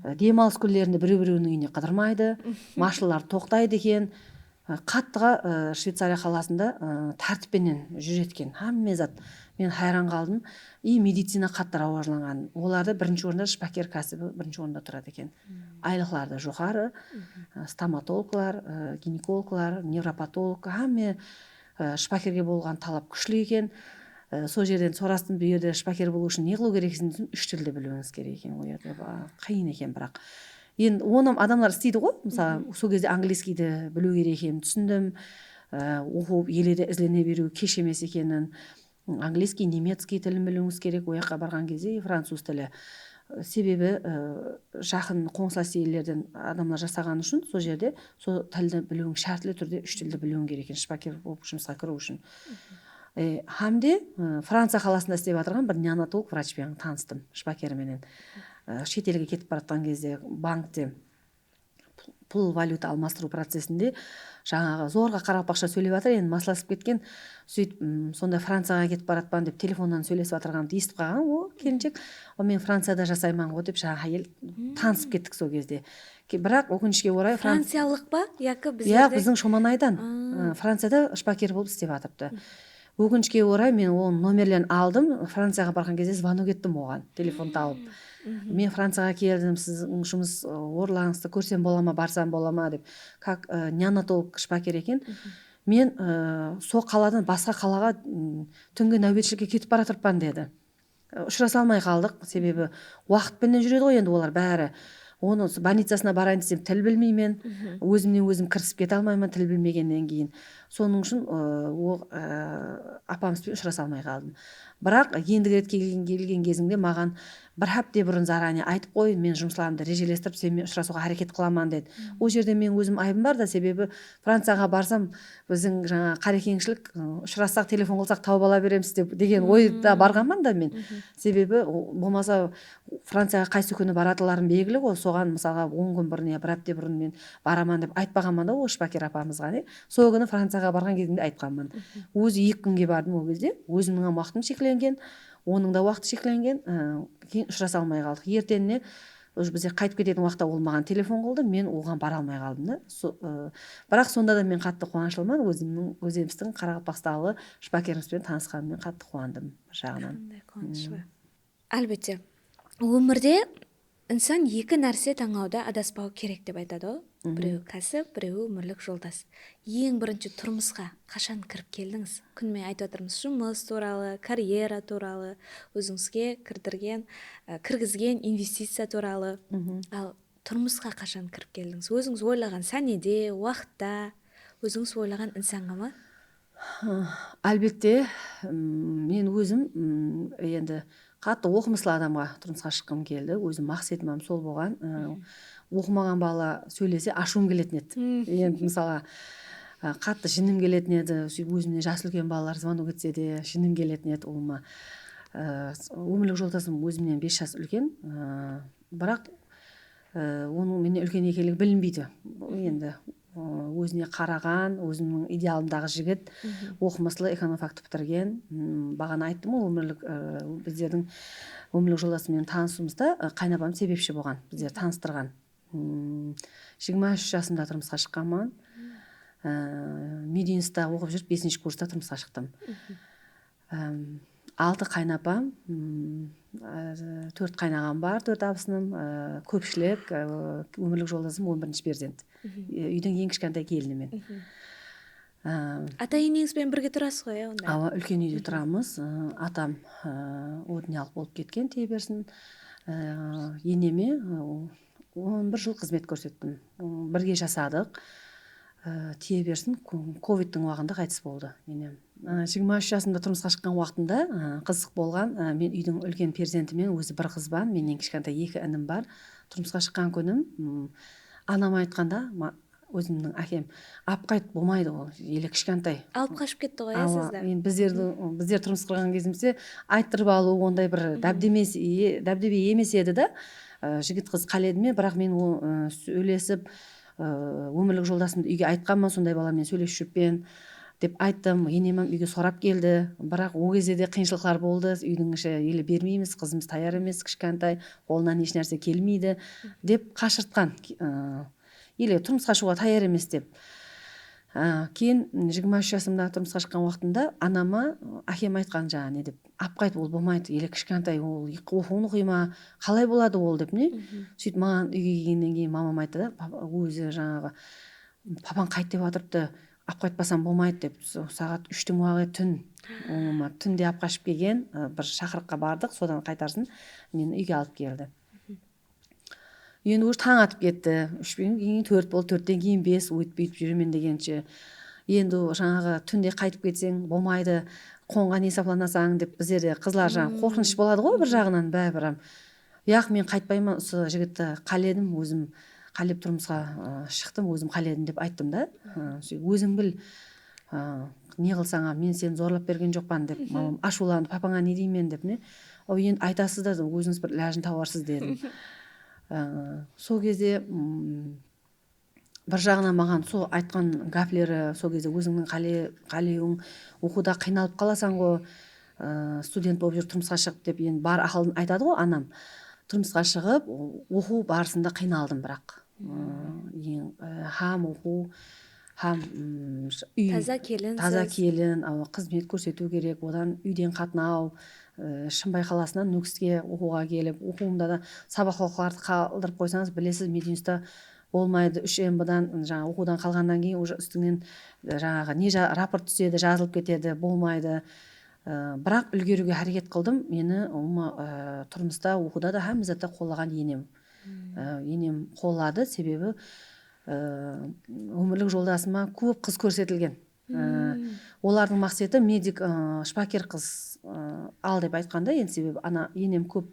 Ee, dem alıs kúnlerinde birew-birewiniń úyine qıdırmaydı, mashinalar toqtaydı eken. Ee, qattıǵa, ee, Shveycariya qalasında, ee, tártip penen júredi eken hámme zat. Men hayran qaldım. I medicina qattı rawajlanǵan. Olarda birinshi orında shıpaker kásibi birinshi orında turadı eken. Aylıqları da joqarı. Ee, stomatologlar, ee, ginekologlar, nevropatolog, hámme Ee, shıpakerge bolǵan talap kúshli eken. Ee, sol jerden sorastım, bul jerde shıpaker bolıw ushın ne qılıw kerekseń desem, úsh tildi biliwińiz kerek eken. Ol jerde ba-, qıyın eken, biraq. Endi onı adamlar isleydi ǵoy. Mısalı, sol gezde angliyskiydi biliw kerek ekenin túsindim. Ee, oqıw, ele de izlene beriw kesh emes ekenin. Angliyskiy, nemetskiy tilin biliwińiz kerek, o jaqqa barǵan gezde, francuz tili. Sebebi, ı, jaqın qońsılas ellerden adamlar jasaǵanı ushın sol jerde sol tildi biliwiń shártli túrde, úsh tildi biliwiń kerek eken, shıpaker bolıp jumısqa kiriw ushın. E, hám de, ı, Franciya qalasında islep atırǵan bir neonatolog vrach penen tanıstım, shıpaker menen. I, shet elge ketip baratqan gezde bankte pul, valyuta almastırıw procesinde jańaǵı zorǵa qaraqalpaqsha sóylep atır, endi maslasıp ketken. Sóytip, m, sonda Franciyaǵa ketip baratpan dep telefonnan sóylesip atırǵanımdı esitip qalǵan o kelinshek. O, men Franciyada jasayman ǵo dep, jańaǵı el tanısıp kettik sol gezde. Ke-, biraq, ókinishke oray, Fran- Franciyalıq pa? Yaki bizlerde? Yaq, biziń Shomanaydan. Aa. Aa, Franciyada shıpaker bolıp islep atırıptı. Ókinishke oray, men onıń nomerlerin aldım. Franciyaǵa barǵan gezde zvonok ettim oǵan, telefon tawıp. Men Franciyaǵa keldim, siziń jumıs, ı, orınlarıńızdı kórsem bola ma, barsam bola ma dep. Как, ı, neonatolog shıpaker eken. Men, ı, sol qaladan basqa qalaǵa, ım, túngi náwbetshilikke ketip baratırıppan, dedi. I, ushırasa almay qaldıq, sebebi waqıt penen júredi ǵoy endi olar bári. Onıń s-, bolnicasına barayın desem, til bilmeymen. Ózimnen ózim kirisip kete almayman, til bilmegennen keyin. Sonıń ushın, ı, o, ı, apamız benen ushırasa almay qaldım. Biraq endigi ret kelgen, kelgen gezińde maǵan bir hápte burın zarane aytıp qoy, men jumıslarımdı rejelestirip, sen menen ushırasıwǵa háreket qılaman, dedi. Ol jerde men ózim ayıbım bar da, sebebi Franciyaǵa barsam, biziń jańa qarekeńshilik, ı, ushırassaq, telefon qılsaq, tawıp ala beremiz dep, degen oyda barǵanman da men. Sebebi, o, bolmasa Franciyaǵa qaysı kúni baratınlarım belgili ǵoy, soǵan, mısalǵa, on kún burın ya bir hápte burın men baraman dep aytpaǵanman da, ol shıpaker apamızǵa, ne. Sol kúni Franciyaǵa barǵan gezimde aytqanman. Ózi eki kúnge bardım ol gezde. Ózimniń hám waqtım sheklengen, onıń da waqtı sheklengen. I, keyin ushırasa almay qaldıq. Ertenine, уже bizler qaytıp ketetin waqıtta ol maǵan telefon qıldı, men oǵan bara almay qaldım da. So-, ı, biraq sonda da men qattı quwanıshlıman, ózimniń, ózimizdiń Qaraqalpaqstanlı shıpakerimiz benen tanısqanım menen qattı quwandım bir jaǵınan. Qanday quwanıshlı. Álbette, ómirde insan eki nárse tańlawda adaspaw kerek dep aytadı ǵo. Birewi kásip, birewi ómirlik joldas. Eń birinshi turmısqa qashan kirip keldińiz? Kúnme aytıp atırmız, jumıs tuwralı, karyera tuwralı, ózińizge kirdirgen, e, kirgizgen investiciya tuwralı. Al turmısqa qashan kirip keldińiz? Ózińiz oylaǵan sánede, waqıtta, ózińiz oylaǵan insanǵa ma? Álbette, m, men ózim, m, endi qattı oqımıslı adamǵa turmısqa shıqqım keldi. Ózim maqsetim hám sol bolǵan. I, oqımaǵan bala sóylese, ashıwım keletin edi. Endi, mısalı, ı, qattı jinim keletin edi. Sóytip ózimnen jası úlken balalar zvonok etse de, jinim keletin edi ulıwma. I, ómirlik joldasım ózimnen bes jas úlken. I, biraq, ı, onıń mennen úlken ekenligi bilinbeydi. Endi, ı, ózine qaraǵan, ózimniń idealımdaǵı jigit, oqımıslı, ekonomfakti pitirgen. M, baǵana ayttım ǵoy, ómirlik, ı, bizlerdiń ómirlik joldasım menen tanısıwımızda, ı, qaynapam sebepshi bolǵan, bizlerdi tanıstırǵan. M, jigirma úsh jasımda turmısqa shıqqanman. I, Medinstitutta oqıp júrip, besinshi kursta turmısqa shıqtım. Em, altı qaynapam, m, e, tórt qaynaǵam bar, tórt abısınım, e, kópshilik, e, ómirlik joldasım, on birinshi perzent. E, úydiń eń kishkentay kelinimen. Em, ata-eneńiz benen birge turasız ǵoy, ya, onda? Awa, úlken úyde turamız. E, atam, e, o dúnyalı bolıp ketken, tiye bersin. E, eneme, e, o, on bir jıl xızmet kórsettim. Birge jasadıq. I, tiye bersin, ko-, kovidtiń waǵında qaytıs boldı enem. I, jigirma úsh jasımda turmısqa shıqqan waqtında, ı, qızıq bolǵan, ı, men úydiń úlken perzentimen, ózi bir qızban, mennen kishkentay eki inim bar. Turmısqa shıqqan kúnim, m, anama aytqanda, ma-, ózimniń ákem, "Alıp qayt, bolmaydı ol, ele kishkentay." Alıp qashıp ketti ǵoy, ya, sizdi? Awa, endi bizlerdi, bizler turmıs qurǵan gezimizde ayttırıp alıw onday bir dábdemesi, e, dábdebe emes edi da. I, jigit qız qáledi me, biraq men o, ı, sóylesip, ı, ómirlik joldasımdı úyge aytqanman, "Sonday bala menen sóylesip júrmen", dep ayttım. Enem hám úyge sorap keldi. Biraq o gezde de qıyınshılıqlar boldı. Úydiń ishi, ele bermeymiz, qızımız tayar emes, kishkentay, qolınan hesh nárse kelmeydi, dep qashırtqan. I, ele turmısqa shıǵıwǵa tayar emes dep. I, keyin jigirma úsh jasımda turmısqa shıqqan waqtında anama, ı, ákem aytqan, jańa ne dep, "Alıp qayt, ol bolmaydı, ele kishkentay, ol oqıwın oqıy ma, qalay boladı ol?" dep, ne? Sóytip maǵan úyge kelgennen keyin mamam ayttı da, papa, ózi jańaǵı, "Papań qayt dep atırıptı, alıp qaytpasam bolmaydı", dep. So-, saǵat úshtiń waǵı tún, ońıma túnde alıp qashıp kelgen, ı, bir shaqırıqqa bardıq, sodan qaytarsın meni úyge alıp keldi. Endi уже tań atıp ketti. Úshten keyin tórt boldı, tórtten keyin bes, óytip-búytip júremen degenshe. Endi o jańaǵı túnde qaytıp ketseń bolmaydı, qonǵan esaplanasań dep bizlerde qızlar jańa qorqınısh boladı ǵoy bir jaǵınan báribir hám. Yaq, men qaytpayman, usı jigitti qáledim, ózim qálep turmısqa, ı, shıqtım, ózim qáledim dep ayttım da. I, sóy-, óziń bil, ı, ne qılsań hám, men seni zorlap bergen joqpan dep, mamam ashıwlandı, papańa ne deymen dep, ne? Aw, endi aytasız da, ózińiz bir ilajın tawarsız, dedim. I, sol gezde, m, bir jaǵınan maǵan sol aytqan gápleri, sol gezde ózińniń qále-, qálewiń, oqıwda qıynalıp qalasań ǵo, ı, student bolıp júrip turmısqa shıǵıp dep, endi bar aqılın aytadı ǵo anam. Turmısqa shıǵıp, o-, oqıw barısında qıynaldım, biraq. I, eń, ı, hám oqıw, hám, ım, sh-, úy, taza kelin, taza kelin, awa, xızmet kórsetiw kerek, odan úyden qatnaw, ı, Shımbay qalasınan Nókiske oqıwǵa kelip, oqıwımda da sabaqlardı qaldırıp qoysańız, bilesiz, Medinstitutta bolmaydı. Úsh M B dan, jańa, oqıwdan qalǵannan keyin, уже ústińnen, e, jańaǵı, ne ja-, raport túsedi, jazılıp ketedi, bolmaydı. E, biraq úlgeriwge háreket qıldım. Meni, ulıwma, e, turmısta, oqıwda da, hámme zatta qollaǵan enem. E, enem qolladı, sebebi, e, ómirlik joldasıma kóp qız kórsetilgen. I, olardıń maqseti medik, ı, shıpaker qız al dep aytqanda, endi sebebi ana enem kóp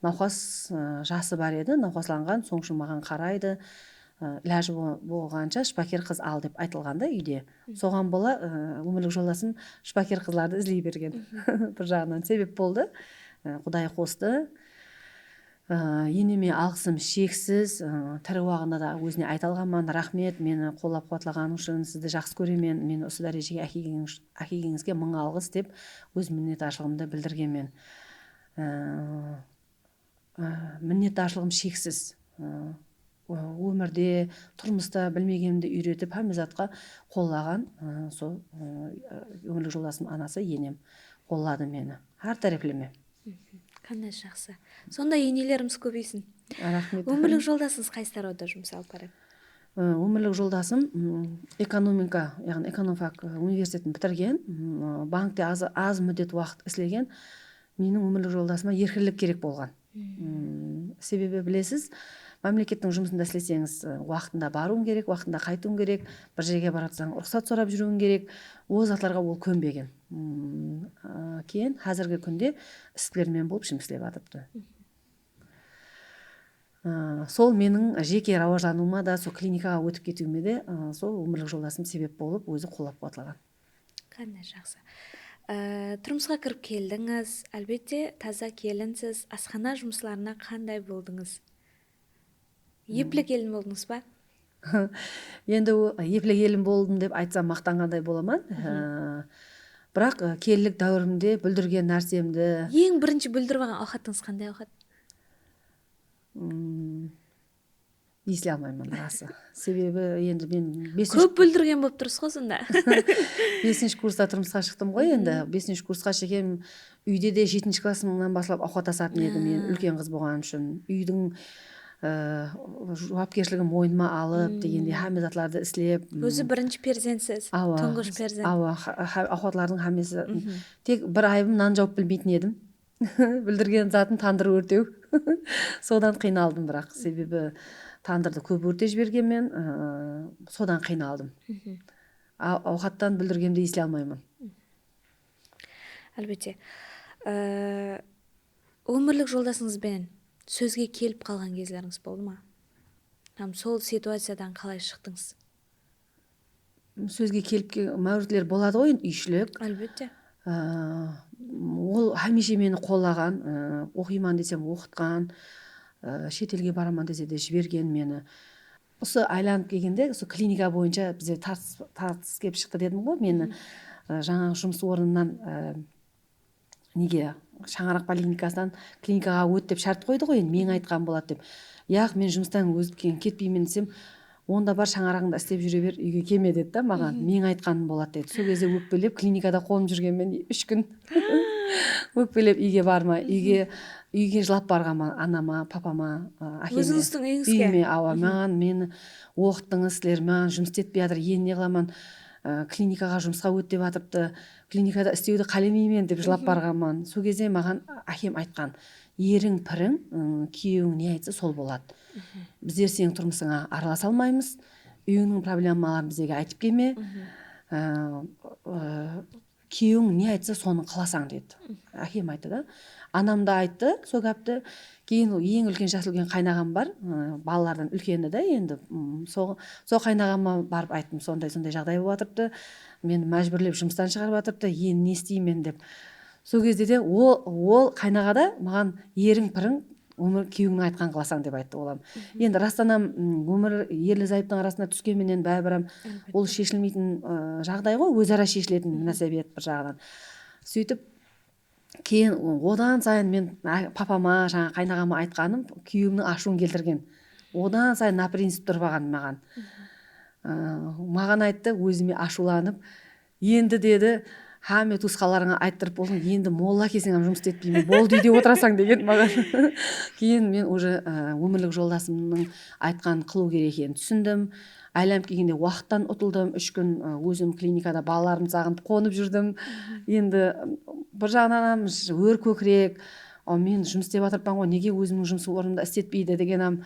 nawqas, ı, jası bar edi, nawqaslanǵan, sonıń ushın maǵan qaraydı. I, ilajı bo-, bolǵansha shıpaker qız al dep aytılǵanda úyde. Soǵan bola, ı, ómirlik joldasım shıpaker qızlardı izley bergen. Bir jaǵınan sebep boldı. I, Quday qostı. I, eneme alǵısım sheksiz. I, tiri waǵında da ózine ayta alǵanman, raxmet, meni qollap-quwatlaǵanıń ushın sizdi jaqsı kóremen, meni usı dárejege ákelgenińiz-, ákelgenińizge mıń alǵıs dep óz minnetdarshılıǵımdı bildirgenmen. I, I, minnetdarshılıǵım sheksiz. I, ómirde, turmısta bilmegenimdi úyretip, hámme zatqa qollaǵan, ı, sol, ı, ómirlik joldasım anası, enem qolladı meni. Hár tárepleme. Qanday jaqsı. Sonday enelerimiz kóbeysin. Raxmet. Ómirlik joldasıńız qaysı tarawda jumıs alıp baradı? I, ómirlik joldasım, ım, ekonomika, yaǵnıy ekonomfak, ı, universitetin bitirgen, ım, bankte az, az múddet waqıt islegen. Meniń ómirlik joldasıma erkinlik kerek bolǵan. Im, sebebi bilesiz, mámlekettiń jumısında isleseńiz, ı, waqtında barıwıń kerek, waqtında qaytıwıń kerek, bir jerge baratsań ruxsat sorap júriwiń kerek, ol zatlarǵa ol kónbegen. Im, ı, keyin házirgi kúnde isbilermen bolıp jumıs islep atırıptı. I, sol meniń jeke rawajlanıwıma da, sol klinikaǵa ótip ketiwime de, ı, sol ómirlik joldasım sebep bolıp, ózi qollap-quwatlaǵan. Qanday jaqsı. Á, turmısqa kirip keldińiz. Álbette, taza kelinsiz. Asxana jumıslarına qanday boldıńız? Epli kelin boldıńız ba? Endi o, epli kelin boldım dep aytsam, maqtanǵanday bolaman. Á, biraq, á, kelinlik dáwirimde búldirgen nársemdi. Eń birinshi búldirip alǵan awqatıńız qanday awqat? Esley almayman, rası. Sebebi endi men besinshi... Kóp búldirgen bolıp turıpsız ǵoy sonda. Besinshi kursta turmısqa shıqtım ǵoy endi. Besinshi kursqa shekem úyde de jetinshi klassımnan baslap awqat asatın edim, men úlken qız bolǵanım ushın. Úydiń, ı, juwapkershiligi moynıma alıp, degendey, hámme zatlardı islep, ózi birinshi perzentsiz, awa, tunǵısh perzent. Awa, ha-, ha-, awqatlardıń hámmesi. Tek bir ayıbım, nan jawıp bilmeytin edim. Búldirgen zatım tandır órtew. Sodan qıynaldım, biraq. Sebebi tandırdı kóp órtep jibergenmen, ıı, sodan qıynaldım. A-, awqattan búldirgemdi esley almayman. Álbette. Iı, ómirlik joldasıńız benen sózge kelip qalǵan gezlerińiz boldı ma? Hám sol situaciyadan qalay shıqtıńız? Sózge kelip ke-, máwritler boladı ǵoy, endi, úyishilik. Álbette. Á, ol hámiyshe meni qollaǵan, á, oqıyman desem, oqıtqan, á, shet elge baraman dese de jibergen meni. Usı aylanıp kelgende, usı klinika boyınsha bizde tartıs, tartıs kelip shıqtı dedim ǵoy, meni, á, jańaǵı jumıs ornımnan, á, nege, shańaraq poliklinikasınan klinikaǵa ót dep shárt qoydı ǵoy, endi, meń aytqan boladı dep. Yaq, men jumıstan ózip ke-, ketpeymen desem, onda bar, shańaraǵıńdı islep júre ber, úyge kelme, dedi da maǵan. Meń aytqanım boladı, dedi. Sol gezde ókpelep klinikada qonıp júrgenmen úsh kún. Ókpelep úyge barmay, úyge, úyge jılap barǵanman, anama, papama, a, ákeme. Ózińizdiń úyińizge? Úyime, awa, maǵan, meni oqıttıńız sizler, maǵan jumıs isletpey atır, endi ne qılaman, a, klinikaǵa jumısqa ót dep atırıptı. Klinikada islewdi qálemeymen dep jılap barǵanman. Sol gezde maǵan ákem aytqan, eriń, piriń, ıı, kúyewiń ne aytsa, sol boladı. Bizler seniń turmısıńa aralasa almaymız. Úyińniń problemaların bizlerge aytıp kelme. Iı, ıı, kúyewiń ne aytsa, sonı qılasań, dedi. Ákem ayttı da. Anam da ayttı sol gápti. Keyin ol eń úlken, jası úlken qaynaǵam bar. Iı, balalardan úlkeni de endi, ım, so-, sol qaynaǵama barıp ayttım, sonday, sonday jaǵday bolıp atırıptı. Meni májbúrlep jumıstan shıǵarıp atırıptı. Endi ne isteymen dep. Sol gezde de ol, ol qaynaǵa da maǵan, eriń, piriń, ómir, kúyewińniń aytqanın qılasań, dep ayttı olam. Endi rastan hám, ım, ómir, erli-zayıptıń arasına túsken menen báribir hám ol sheshilmeytin, ı, jaǵday ǵoy, óz-ara sheshiletin múnásibet bir jaǵınan. Sóytip, keyin o-, odan sayın men, a, papama, jańa qaynaǵama aytqanım kúyewimniń ashıwın keltirgen. Odan sayın naprinsip turıp alǵan maǵan. Iı, maǵan ayttı, ózime ashıwlanıp, endi, dedi, hámme tuwısqanlarıńa ayttırıp boldıń, endi molla kelseń hám jumıs isletpeymen, boldı, úyde otırasań, degen maǵan. Keyin men uje, ıı, ómirlik joldasımnıń aytqanın qılıw kerek ekenin túsindim. Aylanıp kelgende waqıttan utıldım, úsh kún, ıı, ózim klinikada balalarımdı saǵınıp qonıp júrdim. Endi, ım, bir jaǵınan hám j-, órkókirek, a, men jumıs islep atırıppan ǵoy, nege ózimniń jumıs ornımda isletpeydi degen hám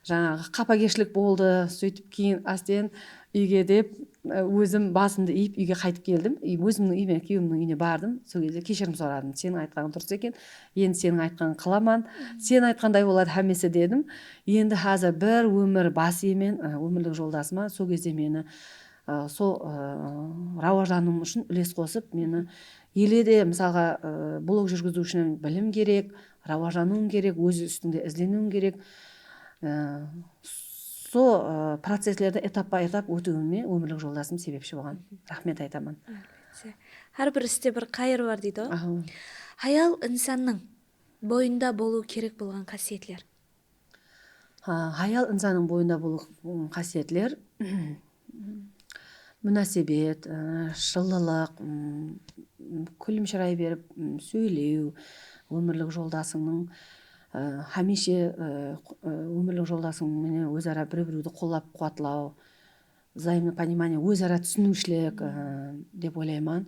jańaǵı qapagershilik boldı. Sóytip keyin ásten Úyge dep, e, ózim basımdı iyip, úyge qaytıp keldim. Úy-, ózimniń úyime, kúyewimniń úyine bardım. Sol gezde keshirim soradım. Seniń aytqanıń durıs eken. Endi seniń aytqanıń qılaman. Sen aytqanday boladı hámmesi, dedim. Endi házir bir ómir bas iyemen, e, ómirlik joldasıma. Sol gezde meni, e, sol, e, rawajlanıwım ushın úles qosıp, meni ele de, mısalǵa, e, blog júrgiziw ushın bilim kerek, rawajlanıwıń kerek, óz ústińde izleniwin kerek. E, so, e, processlerdi etappa-etap ótiwime ómirlik joldasım sebepshi bolǵan. Raxmet aytaman. Álbette. Hár bir iste bir qayır bar deydi ǵoy. Aha. Hayal insannıń boyında bolıwı kerek bolǵan qásiyetler. Ha, hayal insannıń boyında bolıw, ım, qásiyetler, múnásibet, ı, jıllılıq, ım, kúlimshiray berip, ım, sóylew, ómirlik joldasıńnıń, ı, hámiyshe, ı, q-, ı, ómirlik joldasıń menen óz ara bir-biriwdi qollap-quwatlaw, взаимопонимание, óz ara túsiniwshilik, ı, dep oylayman.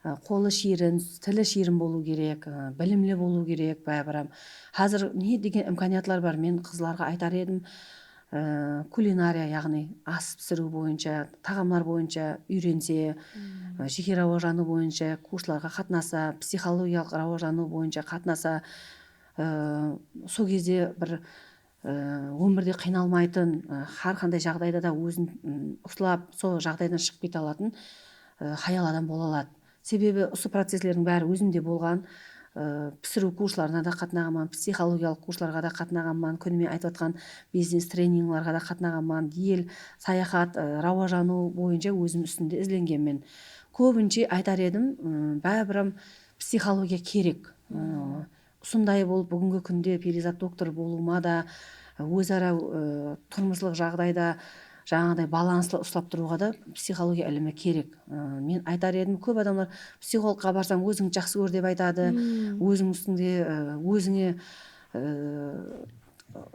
I, qolı shiyrin, tili shiyrin bolıw kerek, ı, bilimli bolıw kerek, bábirem. Házir ne degen imkaniyatlar bar, men qızlarǵa aytar edim, ı, kulinariya, yaǵnıy as pisiriw boyınsha, taǵamlar boyınsha úyrense, ı, jeke rawajlanıw boyınsha kurslarǵa qatnasa, psixologiyalıq rawajlanıw boyınsha qatnasa, ı, sol gezde bir I, ómirde qıynalmaytın, ı, hár qanday jaǵdayda da ózin, ım, uslap, sol jaǵdaydan shıǵıp kete alatın, ı, hayal adam bola aladı. Sebebi usı processlerdiń bári ózimde bolǵan, ı, pisiriw kurslarına da qatnaǵanman, psixologiyalıq kurslarǵa da qatnaǵanman, kúnime aytıp atqan biznes treninglarǵa da qatnaǵanman, el, sayaxat, ı, rawajlanıw boyınsha ózim ústimde izlengenmen. Kóbinshe aytar edim, ım, bábirem psixologiya kerek. I, Usınday bolıp, búgingi kúnde Periyzat doktor bolıwıma da, óz ara, ı, turmıslıq jaǵdayda, jańaǵıday balanslı uslap turıwǵa da psixologiya ilimi kerek. I, men aytar edim, kóp adamlar psixologqa barsań, ózińdi jaqsı kór dep aytadı, óziń ústińde, ı, ózińe, ı,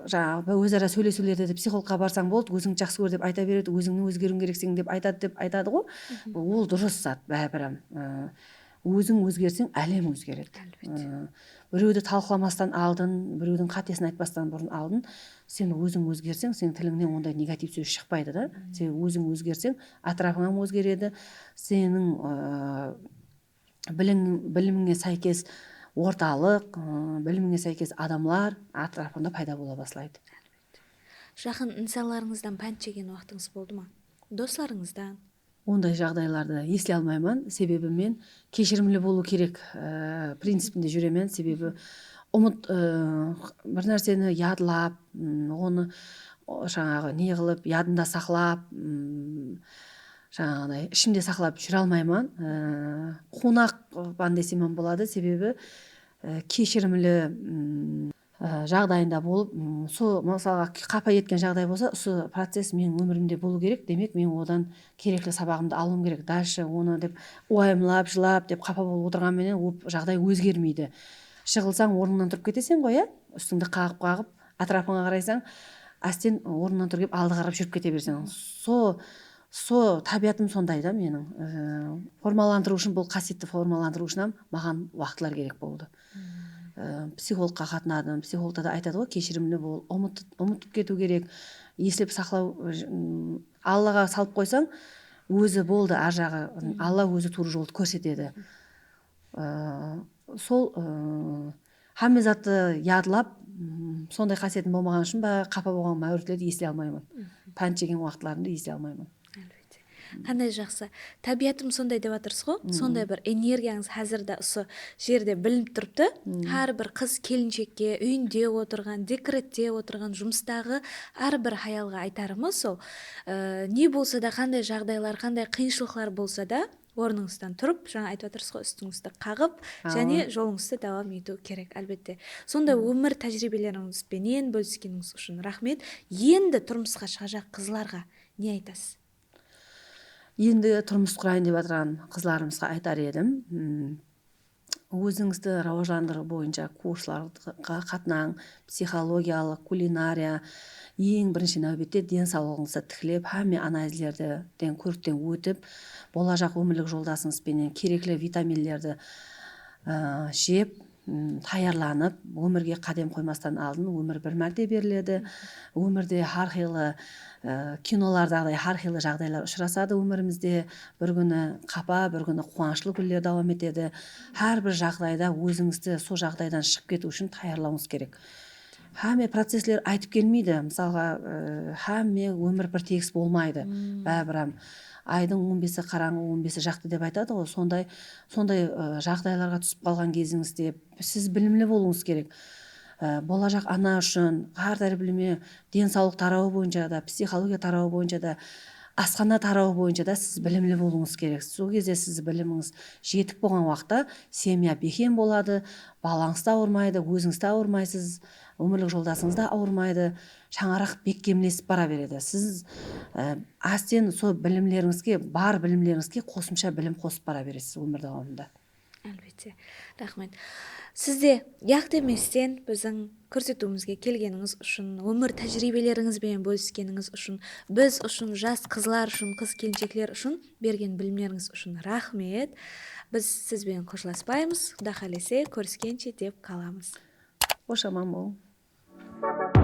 jańaǵı, óz ara sóylesiwlerde de psixologqa barsań boldı, ózińdi jaqsı kór dep ayta beredi, ózińniń ózgeriwiń kerek seniń dep aytadı, dep aytadı ǵoy. Ol durıs zat, bábirem. I, Óziń ózgerseń, álem ózgeredi. Álbette. I, birewdi talqılamastan aldın, birewdiń qátesin aytpastan burın aldın, sen óziń ózgerseń, seniń tilińnen onday negativ sóz shıqpaydı da. Sen óziń ózgerseń, átirapıń hám ózgeredi. Seniń, ı, biliń-, bilimińe sáykes ortalıq, ı, bilimińe sáykes adamlar átirapıńda payda bola baslaydı. Jaqın insanlarıńızdan pánt jegen waqtıńız boldı ma? Doslarıńızdan? Onday jaǵdaylardı esley almayman, sebebi men keshirimli bolıw kerek, e, principinde júremen, sebebi umıt, e, bir nárseni yadlap, m, onı, o, jańaǵı ne qılıp, yadında saqlap, m, jańaǵıday ishimde saqlap júre almayman. E, quwnaqpan desem hám boladı, sebebi, e, keshirimli, m, ı, jaǵdayında bolıp, m, so, mısalǵa, qapa etken jaǵday bolsa, usı process meniń ómirimde bolıw kerek, demek, men odan kerekli sabaǵımdı alıwım kerek. Dálshe onı dep uwayımlap, jılap, dep qapa bolıp otırǵan menen ol jaǵday ózgermeydi. Jıǵılsań, ornıńnan turıp keteseń ǵoy, ya? Ústińdi qaǵıp-qaǵıp, átirapıńa qaraysań, ásten ornıńnan turıp kep aldı qarap júrip kete bereseń. So, so, tábiyatım sonday da meniń. I, formalantırıw ushın, bul qásietti formalantırıw ushın hám maǵan waqıtlar kerek boldı. I, psixologqa qatnadım, psixologta da aytadı ǵoy, keshirimli bol, umıt-, umıtıp ketiw kerek, eslep saqlaw, ı, Allaǵa salıp qoysań, ózi boldı, ar jaǵı, Alla ózi tuwrı joldı kórsetedi. I, sol, ı, hámme zattı yadlap, m, sonday qásietim bolmaǵanı ushın ba, qapa bolǵan máwritlerdi esley almayman. Pánt jegen waqıtlarımdı esley almayman. Álbette. Qanday jaqsı. Tábiyatım sonday dep atırsız ǵo. Sonday bir energiyańız házir de usı jerde bilinip turıptı. Hár bir qız kelinjekke, úyinde otırǵan, dekrette otırǵan, jumıstaǵı hár bir hayalǵa aytarımız sol, e, ne bolsa da, qanday jaǵdaylar, qanday qıyınshılıqlar bolsa da, ornıńızdan turıp, jańa aytıp atırsız ǵo, ústińizdi qaǵıp, jáne jolıńızdı dawam etiw kerek, álbette. Sonday ómir tájiriybelerińiz benen bóliskenińiz ushın raxmet. Endi turmısqa shıǵajaq qızlarǵa ne aytasız? Endi turmıs qurayın dep atırǵan qızlarımızǵa aytar edim. M, ózińizdi rawajlandırıw boyınsha kurslarǵa qatnań, psixologiyalıq, kulinariya, eń birinshi náwbette densawlıǵıńızdı tiklep, hámme analizlerden, kórikten ótip, bolajaq ómirlik joldasıńız benen kerekli vitaminlerdi, ı, jep, m, tayarlanıp, ómirge qádem qoymastan aldın, ómir bir márte beriledi. Ómirde hár qıylı, e, kinolardagıday hár qıylı jaǵdaylar ushırasadı ómirimizde. Bir kúni qapa, bir kúni quwanıshlı kúnler dawam etedi. Hár bir jaǵdayda ózińizdi sol jaǵdaydan shıǵıp ketiw ushın tayarlawıńız kerek. Hámme processler aytıp kelmeydi. Mısalǵa, e, hámme ómir bir tegis bolmaydı. Báribir hám aydıń on besi qarańǵı, on besi jaqtı dep aytadı ǵoy. Sonday, sonday, e, jaǵdaylarǵa túsip qalǵan gezińizde siz bilimli bolıwıńız kerek. E, bolajaq ana ushın hár táreplemeli densawlıq tarawı boyınsha da, psixologiya tarawı boyınsha da, asxana tarawı boyınsha da siz bilimli bolıwıńız kerek. Sol gezde siz bilimińiz jetik bolǵan waqıtta semya bekem boladı, balańız da awırmaydı, ózińiz de awırmaysız, ómirlik joldasıńız da awırmaydı, shańaraq bekkemlesip bara beredi. Siz, e, ásten sol bilimlerińizge, bar bilimlerińizge qosımsha bilim qosıp bara beresiz ómir dawamında. Álbette. Raxmet. Siz de uyaq demesten biziń kórsetiwimizge kelgenińiz ushın, ómir tájiriybelerińiz benen bóliskenińiz ushın, biz ushın, jas qızlar ushın, qız-kelinshekler ushın bergen bilimlerińiz ushın raxmet. Biz siz benen xoshlaspaymız. Quda qálese, kóriskenshe dep qalamız. Xosh aman bolıń.